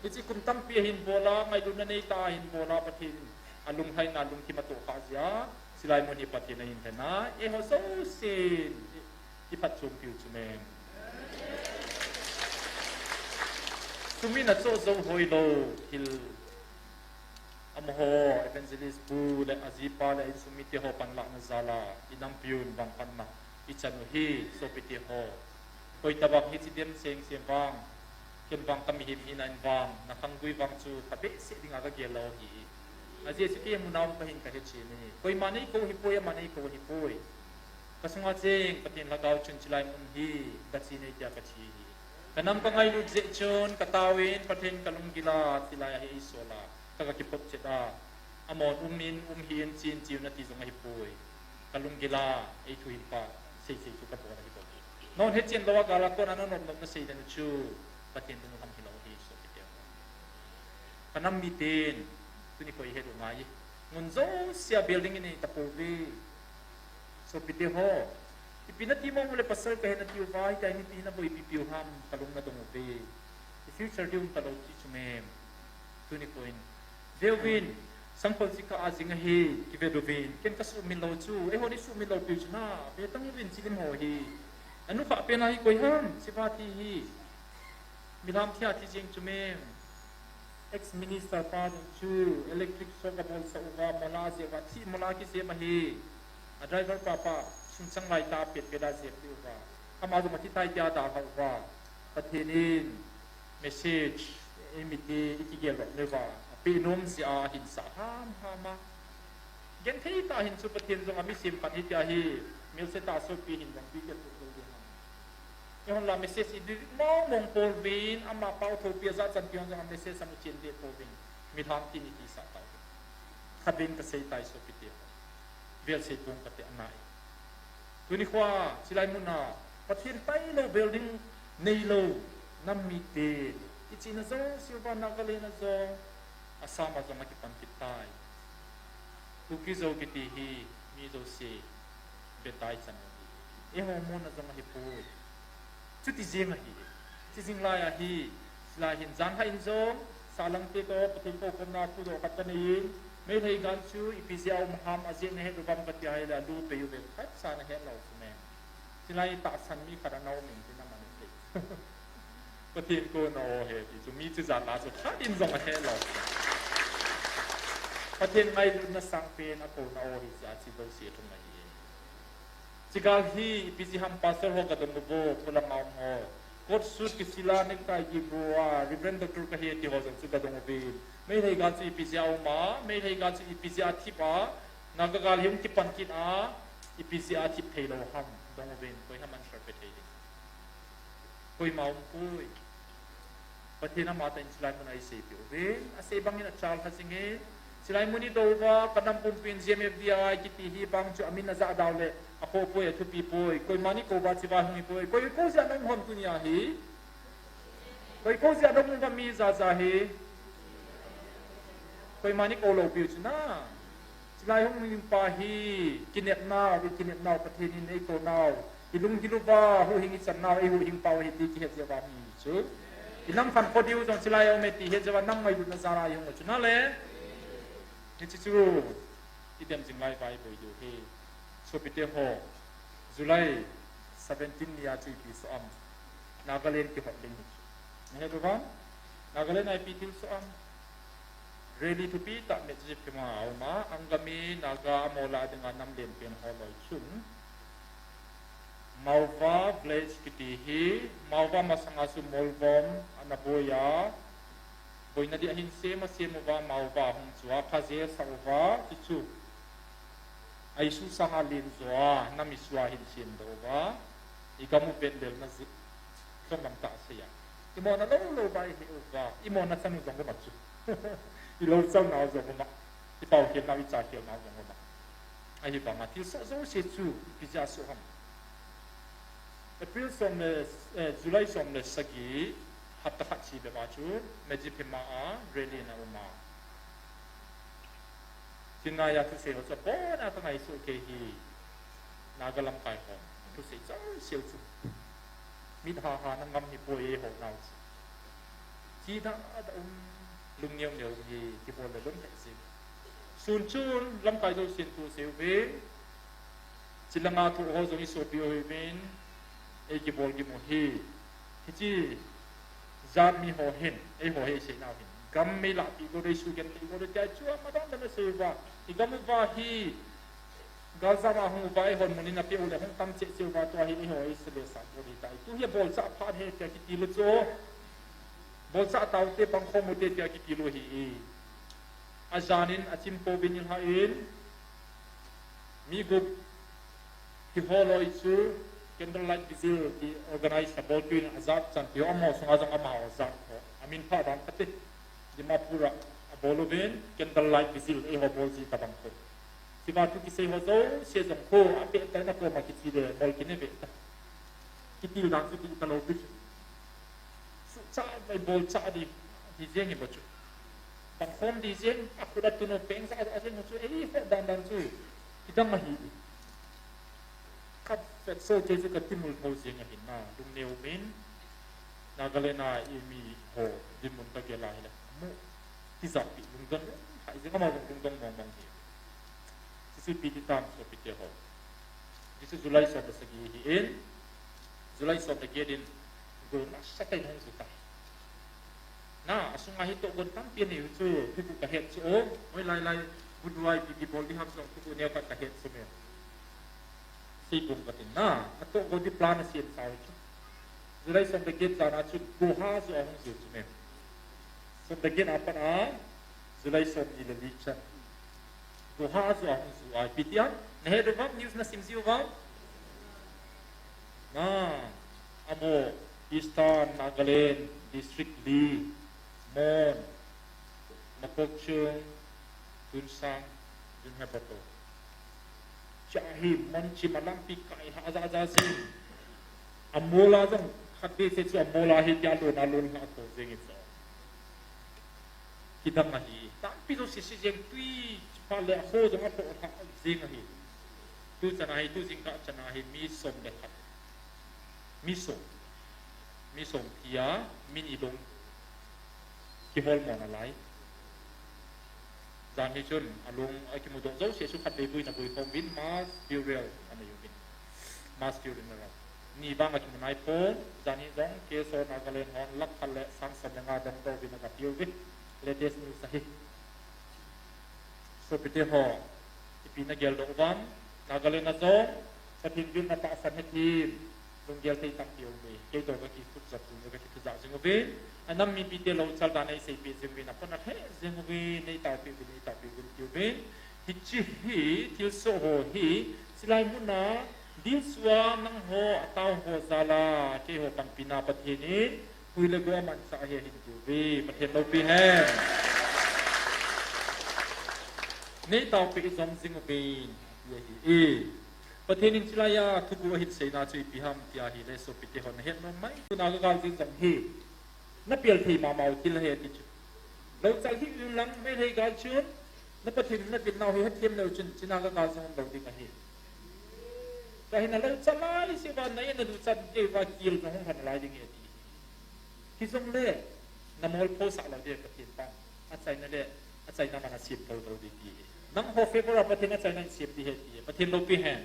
Hiche kum tampi ahin bol a, ngailutna neitah a ahin bol a, Pathen alunglhaina lungthim atoh kha jeh a, chulai mun hi Pathen ahin lhen a, eiho jousen i, i phatchompiu chu mem. Sum in achoh jou hoilou, thil Amaho, Evangelist pu le ajipa le insung mite ho panlahna jal a, inampiu in vangphatna ichan u hi, sopite ho. Koi tabang hiche dem seng sem vang, ken vang kamihem hina in vang, nakhang gui vang chu phabehseh dinga kagel lou hi. Ajeh chu kei muna um kahin kahechen ahi. Koima neikou hipoi, ama neikou hipoi. Kasunga cheng Pathen lhagao chun chulai mun hi, kachi nei tia kachi hi. Kanam kangailut jeh chun, kataovin, Pathen kalunggil a, chulai a hi eisol a, ka, kakiphotchet a. Amahon um in, um hih in, chi in, chi un ati jong ahipoi. Kalunggil a, eithuhilpa, seisei chu kabol ahibou. Nahon hechen lou a gal a kona nanop nop nasei dan u chu, Pathen lunglam hilou ahi, sopite. Kanam miten, tuni kho ihet u ngai. Ngun jousea building inei tapouve. Sopite ho. Ipi nati mong ule pasal kahi nati uva, hitia hi ipi naboipi piu ham, kalung nadong uve. I future diu um talou ti chu mem. Tuni kho in. Veuvin, Sangkhol chikah a jing ahi, kivet uvin. Ken kasuhmil lou chu, eihon isuhmil lou piu chu na, vetang uvin chilim ho hi. Anukhah pen a hi koi ham, Shiva thi hi. Mihem thi a thi jeng chu mem. Ex-minister pa jong chu electric shock abolsah uva, mol a ajep uva, thih mol a kijep ahi. A driver pa pa, sum chang lai tah a pet pet a ajep lih uva. Ama jong athi tai tia adalhah uva. Pathen in message, eimite, ikigel lou le uva. Apeh nom jeh a ahinsah ham ham a. Genthei tah a hin chu Pathen jong ami semkhat hitia hi, melse tah sopi hin jong pi kit lou ding ham. Eihon la message i delete mong mong pouvin, ama pao thopi a jachan pi hon jong a message amu chen deh pouvin. Mihem tin itisah tau. Khatvei in kasei tai sopite. Velsei pong kate angai. Tuni khoa, chulai mun a, Pathen tailou building neilou, nam mite, ichena jouse uva Nagaland a jong, Assam a jong akipan kit tai. Kuki-Zo kiti hi, mi jouse, betai chan u ahi. Eiho mona jong ahipoi. Chuti jeng ahi. Chuti jeng lai ahi. Chulai hin janhi in jong, salang te toh, Pathen kou komna thudoh khat kanei in, Meitei gal chu ipi jeh a um ham, ajeh nahet uvam kati ahile, alu pei uve, khatcha nahet lou chu mem. Chulai tahsan mi khat ana um in tin aman thei. Pathen kouna o ahi ti chu mi chu jat a chu khat in jong ahet lou. Pathen ngailutna sangpen akouna o ahi jeh a chu jouse lhung ahi. Hiche gal hi ipi jeh ham pastor ho kadong uvo, pulangam ho. Coat suit kisila necktie kibu a, Reverend Doctor kahi ti ho jong chu kadong uvin. Meitei gal chu ipi jeh a um a, Meitei gal chu ipi jeh a thip a, Naga gal hi hung kipan kit a, ipi jeh a thip thei lou ham, dong uvin, koi ham answer pe thei ding. Koima um poi. Pathen ama tah in chulai mun a eiseipeh uve. Asei bangin achal kha jing e. Chulai mun idou uva, ka nam pumpin G M F D I kiti hi bang chu amin ajah dau le, akhoh poi, athupi poi. Koima ni kou uva chiva hung hi poi. Koi kou jeh a na um ham tunia hi? Koi kou jeh a na um uva mi jaja hi? Koima ni kou lou piu chu na. Chulai hung hing pa hi, kinepnau, i kinepnau, Pathen in eikou nau. I lunggil uva, huhhing ichan nau, eihuhhing pau ahi ti kihet jeh uva hi chu. I nam khankho diu jong chulai a um e ti het jeh uva, nam ngailutna jal a ihung u chu na le. Hiche chu, idem jing lai uva iboi diu hi. Sopite ho, July seventeen ni a chu ipi soh am. Nagaland kihot ding hi chu. Nahet uvam? Nagaland a ipi thil soh am. Rally thupi tah Medziphema a um a, Angami Naga Amol a dinga nam lenpen ho loi chun. Maova village kiti hi, Maova masanga chu Molvom ana boi a, boina dia hin sem asem uva, Maova hung chu a, kha jesa uva, chuchu. A issue sanga len jo a, nam issue a hin sem doh uva, i gam u vetlelna jeh, jong lam tah sei a. I mona lou lou uva, i he uva, i mona chan u jong uva chu. I lou chan nau jong uva, i pao khel nau, i cha khel nau jong uva. Ahivanga thil soh jouse chu, ipi jeh a soh ham. April som le, eh, July som le sagi, hapta khat chi bep a chu, Medziphema a, rally na um a. Chingaiya thusei ho chu abon a ka ngaisuh kei hi Naga lamkai ho. Thusei chau seu chu. Mit ha ha na ngam hi poi e ho nau chu. Chi da da um lung neo neo um hi kibol le lung lheh jing. Sun chun lamkai jousen thusei uve. Chilanga thu ho jong i sopi u hi uvin. Ei kibol kimu hi. Hiche jat mi ho hin, eiho hi isei nau hin. Gam mei lahpeh go dei, sugenthei go dei, tia chu amadang dan asei uva. I gam uva hi, galjam a hung uva, eihon mun in apeh u le hung tam cheh cheh uva, tua hi eiho hi eisei le sah go dei tai. Tu hi abolchah phat ahi tia kitil u chu. Bolchah taute, pangkhom ute tia kitil u ahi. Ajan in achim pouvin ilhah in, mi gup, hiho loi chu candlelight vigil ti organize abolpeh in ajat chan ti ho, amaho sunga jong amaho ajat ho. Amin pha dan kati. Dimapur a abol uvin candlelight vigil eiho bol ji tabang khu. Hiva thu kisei ho jouse jong khu apeh tai na koma kithi le bol kine ve ta. Kitil dan chu ti talou pi chu. Suhchah vai bolchah di, di jeng hi bou chu. Pangkhom di jeng, akhut a tun u peng sa a jeng chu, eiho dan dan chu. Kidang ahi. Ka pet so che chu ka timul tho jeng ahi na, lungneo min. Nagaland a i mi ho, dinmun ka gel a hile. Mu, tijat pi, lungdon, hai jeng ama lungdon mong mong hi. Sisi pi ti tam so pi te ho. Hiche July som le sagi hi in, July som le get in, go nasatah in hung ju tai. Na, asunga hi tohgon tampi anei u chu, thuguh ka het chu o, hoi lai lai, Budwai P D bol di ham jong thuguh neo khat ka het chu me. Sei bung ka tin na, atohgon di plan asem sa u chu. July som le get jan a chu, go ha ju a hung ju chu me. Som le get a pat a, July som ni le li chan. Go ha ju a hung ju a, ipi ti ham? Na het uvam, news na sim ji uvam? Na, amaho, Eastern Nagaland, District li, Mon, Mokokchung, Tuensang, Dunharboto. Cha hi, Mon chima lampi kai ha ja ja jing. Amol a jong, khat vei se chu amol a hi tia lon a lon ha to jing i cho. Kidang ahi. Tampi jouse se jeng tui pha le aho jong apoh lha jeng ahi. Tu chan ahi, tu jingkah chan ahi, mi som le khat. Mi som. Mi som tia, mi ni dong. Kihol mo nalai. Jan hi chun, alung akimudoh jouse chu khat vei buina bui khom uvin, mass burial anei uvin. Mass funeral. Ni vang akimu nai pon, jan hi jong, K S O Nagaland hon lakh khat le sang som le nga dong doh uvin aga peh uve. Latest news ahi. Sopite ho, ipi na geldoh uvam, Nagaland a jong, Pathen vin na tahsan hetthem, lunggel thei tampi aume. Kei toh kakikhut jop jing uve, kakithopi jing uve. Anam mipite louchal dan eiseipeh jing uvin, apon alheh jing uvin, neitaopeh uvin, neitaopeh uvin tiuvin. Hiche hi, thilsoh ho hi, chulai muna, dilsua nangho, atao ho jal a, keiho panpina Pathen in, hui le gou amanchah ahi ahin tiuve, Pathen loupi hen. Neitaopeh jom jing uvin, ti ahi e. Pathen in chulai a thuguh ahin seina chu ipi ham tia ahile sopite ho nahet nom mai. Tuna kagal jing jong hi. Napel thei mama u thil ahi ati chu. Louchal hih un lang Meitei gal chun. Na Pathen in navet nau hi hethem leu chun chuna kagal jong umlou ding ahi. Kahin nalouchal lai seh uva na in naduchat kei uva kil jong hung lhun nalai ding ahi ati. Hijongle, namol phosah lou ding Pathen pan. Achaina le, achaina man asem lou lou ding ti. Nangho favor a Pathen achaina asem ding ahi ti. Pathen loupi hen.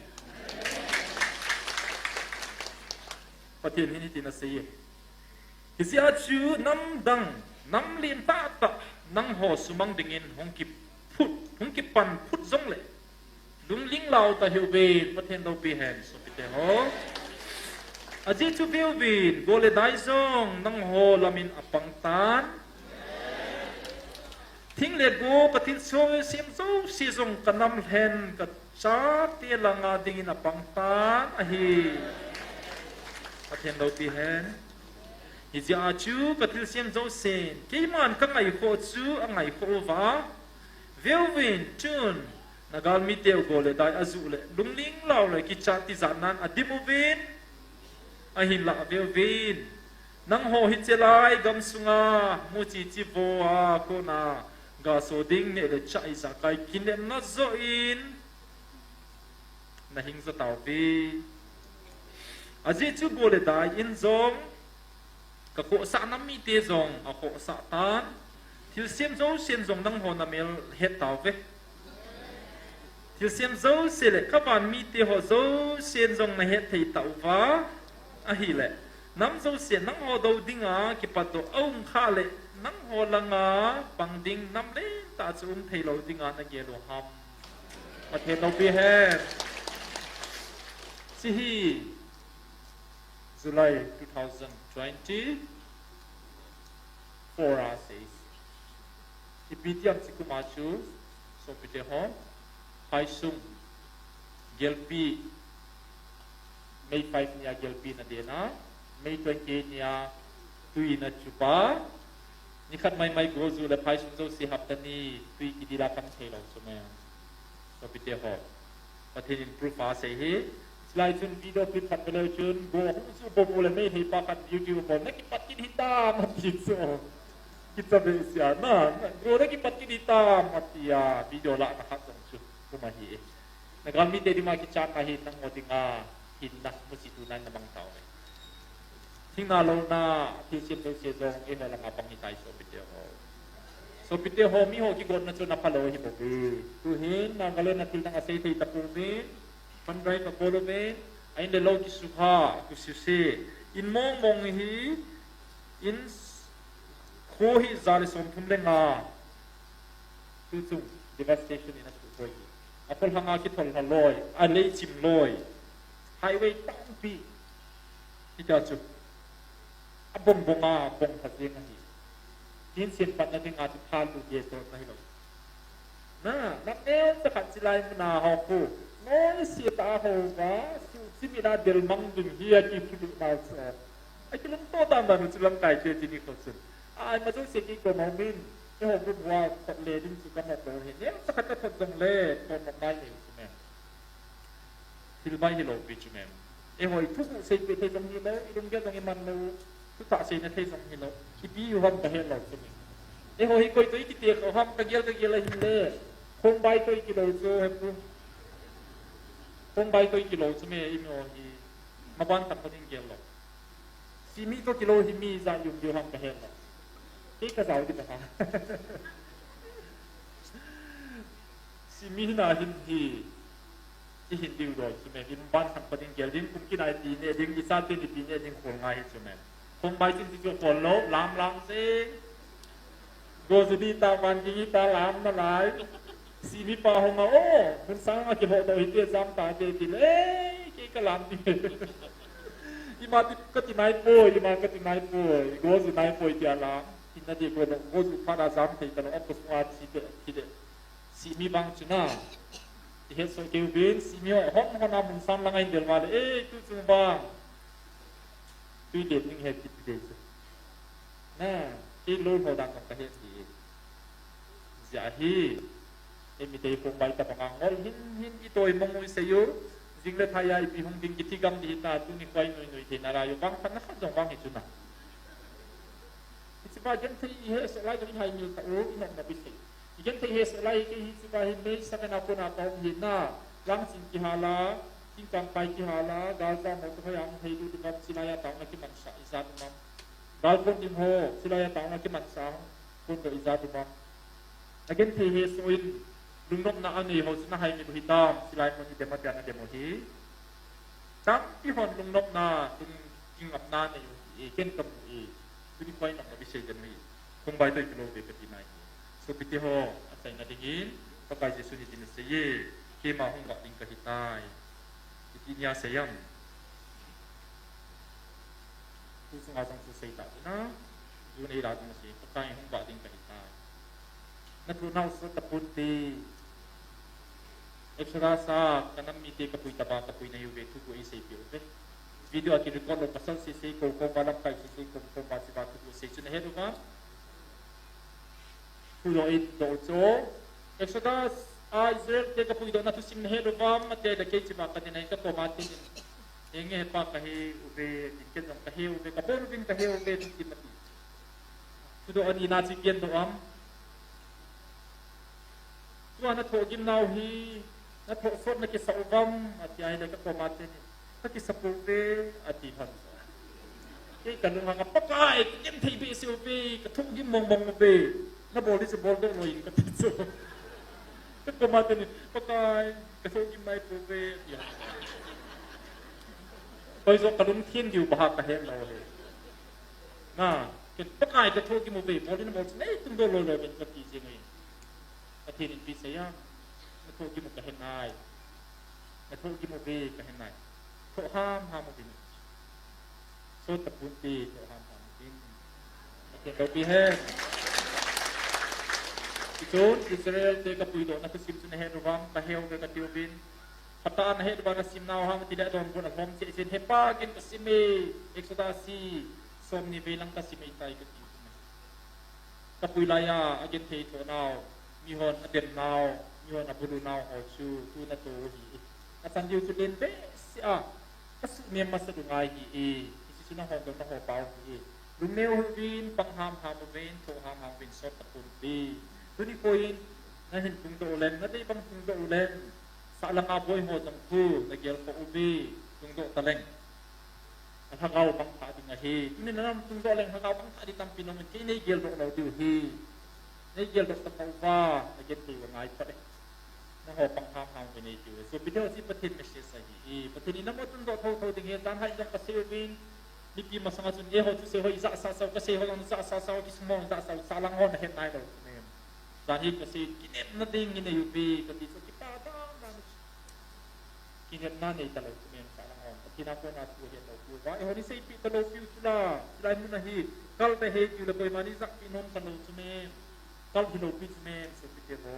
Pathen hin hitin asei e. Hijeh a chu namdang, nam lentah tah, nangho sumang dingin hung kiphut, hung kipan phut jongle. Lungling lau tah hih uvin, Pathen loupi hen, sopite ho. Ajeh chu veuvin, go le dai jong, nangho lamin apang tan. Thing le go, kathilsem jouse jong kanam lhen, kachate langa dingin apang tan ahi. Pathen loupi hen. Hijeh a chu kathilsem jousen, keiman kangaikhoh chu angaikhoh uva. Veuvin, chun, nagalmite u go le dai ajuh le, lungling lau le, kichat tijat nan adim uvin, ahinlah veuvin. Nangho hiche lai gamsunga, muchi chivo a, kona, gaso ding neh le chah ijakai kinepna joh in, nahing jo tauve. Ajeh chu go le dai in jong, kakhohsah nam mite jong akhohsah tan. Thilsem jousen jong nangho namel het tauve. Thilsem jouse le kavan mite ho jousen jong nahet thei tauva. Ahile, nam jousen nangho dou dinga kipatdoh aum khah le, nangho langa pang ding nam lentah chu um thei lou dinga nagel u ham. Pathen loupi hen. Hiche hi July two thousand twenty-four a sei. Ipi ti ham ti kum a chu, sopite ho, phaisung, gelpi, May five nia gelpi na dena, May twenty nia tui na chupa, nikhat maimai go ju le phaisung jouse hapta ni tui kidila kan thei lou chu me. Sopite ho. Pathen in proof asei hi. Chulai chun video clip khat veleu chun, go hung ju bom u le Meitei pa khat YouTube bol, nakipat kit hitam ati chu. Kicha behseh a, na, na, go nakipat kit hitam atia, video lahna khat jong chu, kum ahi e. Nagalmite dinga kichatna hi nangho dinga hinna, muchi tuna in namang tauve. Thingna louna, thilsem jouse jong, eiho langa pang hitai sopite ho. Sopite ho, miho kigotna chu naphalou ahi bouve. Tuhin, Nagaland a thil dang asei thei tapouvin, fund drive abol uvin, a in le lou kisukha, kisuse. In mong mong hi, in kho hi ja le somthum le nga. Tuchung devastation in asuhpoi hi. Akhol hanga kithol lha loi, alei chim loi. Highway tampi. Hitia chu. Abong bong a, bong pha jeng ahi. Kin sin patna dinga chu phalu ge to na hilou. Na, na neo ta khat chilai muna ho khu. Noi si ta ho va, su chimi na del mang ding hi a ki phulu na chu. Akilungto dan dan chu lamkai te tini kho chun. Ai, ma jong se kiko ma min. Eiho group wa khot le ding chu kamu ko he. Neo ta khat kathot jongle, to ma mai ne chu me. Thil mai hilou pi chu me. Eiho ithuguh seipeh thei jong hilou, ilunggel jong iman lou, thutah seina thei jong hilou. Ipi u ham kahe lou chu me. Eiho hi koi toh ikiti kho ham kagel kagel ahile. Khongbai toh ikilou chu hepu. Khongbai toh ikilou chu me, imi ho hi. Maban tam pa ding gel lou. Simi toh kilou hi mi ijat um diu ham kahe lou. Kei kajao ding kaha. Simi hina hin hi. Ihin diu lou chu me. Imaban tam pa ding gel ding kum kinai ti ne ding, ichate ni ti ne ding khol ngai hi chu me. Khongbai chun ti chu khol lou, lam lam jeng. Go ju di ta van ki ta lam nalai. Simi pa hung a, o, mun sang a kiho doh hite jam tate ti le, kei Kalam ti. Ima ti kati nai poi, ima kati nai poi, goju nai poi tia lam. Hinna di goju, goju phat a jam thei talou, apo sunga thi de, thi de. Simi bang chu na. Ihet soh kei uvin, simi ho, hon hon a mun sang langa hin del vale, eh, tu chung bang. Tui det ning he kiti de chu. Na, kei lou ho dan jong kahet ti. Jia hi, eimi te kong bai tabang a ngol hin hin i toi mong u i sei u, jing le thai a ipi hung ding kiti gam di hita, tuni khoi nui nui thei nalai u, vangphatna khat jong vang hi chu na. Hiche pa genthei i he soh lai jong i haimil ta u, i nopna bit thei. I genthei he soh lai kei hiche pa hi May seven a kona ka um hi na, lang ching kihal a, ching kang pai kihal a, gal jam ho tu hoi a hung thei lut u vang, chilai a taona kimansah ijat um am. Gal kon ding ho, chilai a taona kimansah, kon doh ijat um am. Agenthei he soh in, lungnopna anei ho chu na haimil u hitam, chilai mun i dem a tia na dem u hi. Tampi hon lungnopna, lung kingapna nei u hi, ken ka mu e, tuni khoi nopna bit sei den u hi. Kong bai toi kilou ve kati nai hi. Sopite ho, achaina dingin, Pakai Jesu hitin asei e, keima hung vah ding kahitai. Iti nia sei am. Tu sunga jong chu sei ta chu na. Ju nei la jong sei, Pakai hung vah ding kahitai. Na thu nau sot tapon te. Exodus a, ka nam mite ka pui taba, ka pui nahiu ve, thugu ei seipeh uve. Video a ki record lou pasal sese, kou kou va lamkai sese, kou kou va chiva thugu sei chu nahet uvam. Thudoh in doh u chu. Exodus a Israel te ka puidohna thusim nahet uvam, ati le kei chiva ka ti nai ka koma tin in. Enge hepa kahe uve, tin ken jong kahe uve, ka bol uvin kahe uve, tin tin ati. Thudoh ani na chi ken doh am. Tua na thohgim nau hi, na thoh sot na kisa uvam, ati ahile ka koma tin in. Ka kisa pouve, ati lhon. Kei ka lunghang a Pakai, ka genthei behseh uve, ka thohgim mong mong uve. Na bol ding chu bol doh loi in kati chu. Ka koma tin in, Pakai, ka thohgim nai pouve, ati. Koi jong ka lungthim diu baha ka het lou hi. Na, ken Pakai ka thohgim uve, bol ding na bol chu nei tung doh loi loi uvin kati jeng in. Pathen in ipi asei am, na thohgim u kahe nai. Na thohgim uve kahe nai. Thoh ham ham uvin. Sot tapon te, thoh ham ham uvin. Pathen loupi hen. Hichun, Israel te ka puidohna thusim chu nahet uvam, kahe uve kati uvin. Phatah a nahet uva nasim nau ham tile adonbut a lhom cheh cheh in, hepa ken kasim e, Exodus hi, somni vei lang kasim e tai kati uvin. Ka pui laiya, agenthei thoh nau, mihon adem nau, mihon abulu nau ho chu, tu natoh u ahi. Achan diu chu len behseh a, kasuhnem masa u ngai ahi e, hiche chu nahon doh naho pau ahi e. Lungneo hih uvin, pang ham ham uvin, thoh ham ham uvin, sot tapon te. Tuni kho in, nahin tungdoh uleng, nadei bang tungdoh uleng, sahlang a boi ho jong thu, nagel khah uve, tungdoh taleng. Alhagao mangthah ding ahi. Tuni nanam tungdoh leng lhagao mangthah ding tampi um in, kei nei geldoh lou diu ahi. Nei geldoh tapa uva, na genthei uva ngai phat e. Nangho pang ham ham uva nei diu ahi. Sopite ho, hiche Pathen message ahi. Pathen in namo tungdoh thotho ding ahi. Jan hi jong kasei uvin. Mipi masanga chun eiho thusei ho ijat sasa u, kasei ho jong ijat sasa u, kisumang ijat sasa u, sahlang ho nahet nailou chu mem. Jan hi kasei, kinepna ding in nei uve, kati chu kipa dan dan. Kinepna nei talou chu mem sahlang hon. Pathen a kona thu helou piu va. Eiho ni seipeh talou piu chu la. Chulai mun a hi. Kal ta hei piu le koima ni jahpeh nom talou chu mem. Kal hilou pi chu mem, sopite ho.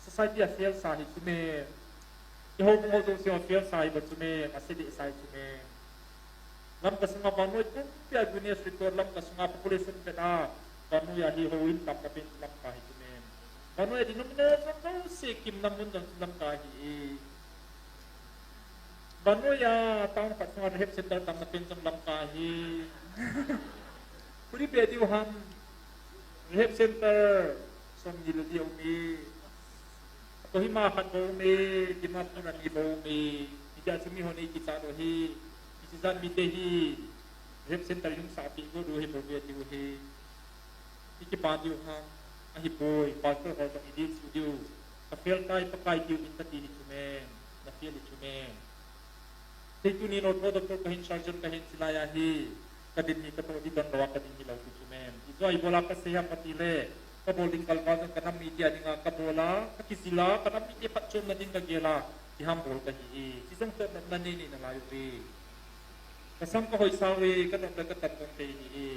Society a fail sa hi chu mem. Eiho bung ho jouse ho fail sa hi ba chu mem. Ase deh sa hi chu mem. Lamka sunga vannoi pumpi a Guinness Record, Lamka sunga population vet a vannoi a hi houin tamtah pen chu Lamka hi chu mem. Vannoi a denomination jouse kimna mun jong chu Lamka hi e. Vannoi a town khat sunga rehab center tamna pen jong Lamka hi. Huri be diu ham. Rehab center somni le li aum e. Kohima khat bou um e, Dimapur a ni bou um e. Hitia chu mihon eikichat u ahi. Hiche jat mite hi rehab center hung sahpeh got u ahi bouve tiu ahi. Ikipa diu ham, ahipoi, pastor ho jong idi chu diu. Ka fail tai Pakai tiu in kati hi chu mem, na fail hi chu mem. Kei tuni notho doctor kahin, surgeon kahin, chulai a hi, kadin hi katoh ding donlou a kadin hilou pi chu mem. Ijeh a ibola kasei ham katile, kabol ding kalval jong kanam mite a dinga kabol a, kakijil a, kanam mite phatchomna ding kagel a. Kihambol kahi e, chijong toh nopna nei nei nalai uve. Kasam kahoisa uve, kanop le katan jong tei ahi e.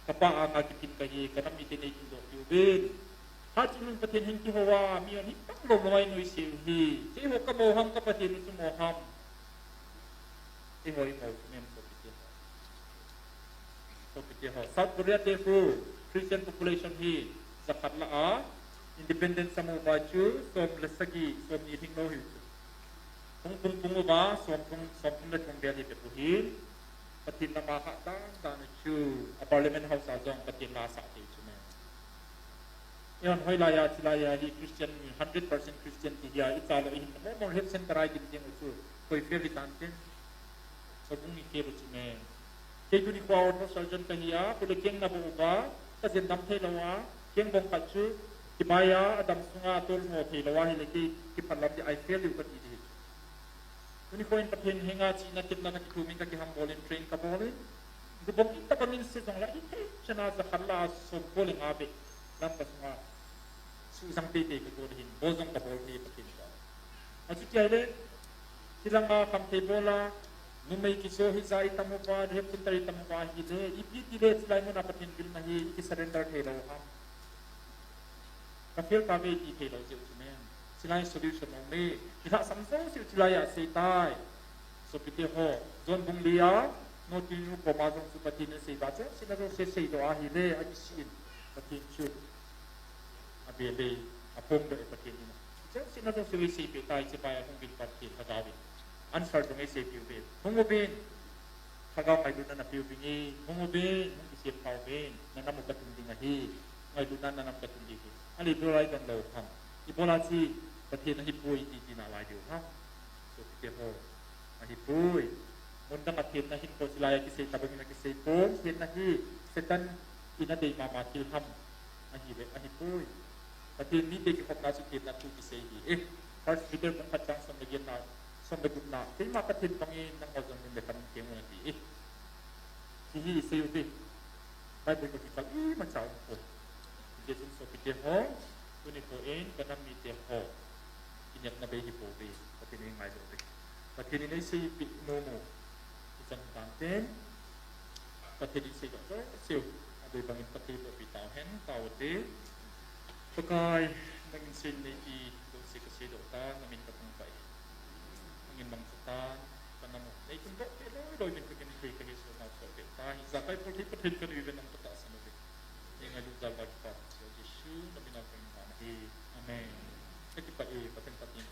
Kapa anga kiphin kahi e, kanam mite nei thumdoh piuvin. Hatchungnung Pathen hing kihou a, mi hon hitobang lom lom a inuisat u hi. Keiho kamo ham, ka Pathen u chu mo ham. Eiho imo chu mem sopite ho. Sopite ho. South Korea te khu Christian population hi jakhat lah a, independence amu uva chu som le sagi, somni lhinglou ahiu chu. Hung pung pung uva, somthum, somthum le thum vel hi bep u hin, Pathen nama kha dan dan u chu, a Parliament House a jong Pathen la asah thei chu mem. Eihon hoilai a, chilai a hi Christian mi, hundred percent Christian ti hi a, icha lou ihin, mo mo help center a idim teng u chu, koi fail itan tin. Houbung ni fail u chu mem. Kei tuni khoa ortho surgeon kahi a, kule keng nabou uva, kajen dam thei lou a, keng bong khat chu, kibai a, adam sunga, atol ho thei lou a, hile kei, kiphat lam di, I fail u kati di. Tuni khoin Pathen henga chihna, themna kakithumin, kakihambol in, train kabol in. Gubong in tabang in se jong la, hithei chana jakhat lah a somko le nga beh lam kasunga. Suhjang teitei kagon hin, bol jong kabol thei Pathen koma. Achuti ahile, hilanga khamthei bol a, numei kijo hija itam uva, rehab center itam uva ahile, ipi tile chilai muna Pathen vilna hi, iki surrender thei lou ham. Ka fail tauve ti thei lou jeh u chu mem. Chilai solution um e. Kilhahsam jouse u chilai a sei tai. Sopite ho, John bung li a, North Korea nu koma jong chu Pathen in asei uva, chonsetna jouse seidoh ahile, akisih in. Pathen chu abel e, aphongdoh e Pathen in. Chonsetna jouse u eiseipeh tai, hiche bai a hung uvin Pathen lhagao in. Answer jong eiseipeh uve. Hung uvin. Lhagao ngailutna napeh uvin, hung uvin, hung kisem kha uvin, nanam u katun ding ahi, ngailutna nanam katun ding ahi. Ahile ibola idon lou ham. Ibola chu Pathen ahipoi iti tina lai diu ham. Sopite ho, ahipoi. Mun dang a thenna hinkho chilai a kisei tabang in akisei pon, thenna hi Satan in adei mama thil ham. Ahile, ahipoi. Pathen mite kikhopna chu thenna thu kisei ahi e. First Peter bung khat chang som le getna, som le gupna. Keima Pathen bangin nangho jong min le kam keng un ati e. Hihi isei uve. Bible toh kikal imacha umpoi. Hijeh chun sopite ho, tuni khoin kanam mite ho, kinepna bei hipouve. Pathen in eingailu uve. Pathen in eiseipeh nomu ichan tante. Pathen in seidoh jouse u adei bangin Pathen in eibohpi tauhen, tao ute. Pakai, nangin sei in neiti jouse kaseidoh tan, namin kathangvah e. Nangin mangcha tan, kanam u nei thumdoh peh loi loi uvin, kagenthei kahesoh nau sohpeh tan. Ijakai pol thei Pathen kanei uve, nang katahsan uve. Eingailut jalvai Pakai Jesu namin a kangailut ahi. Amen. Kakipah e, Pathen Pathen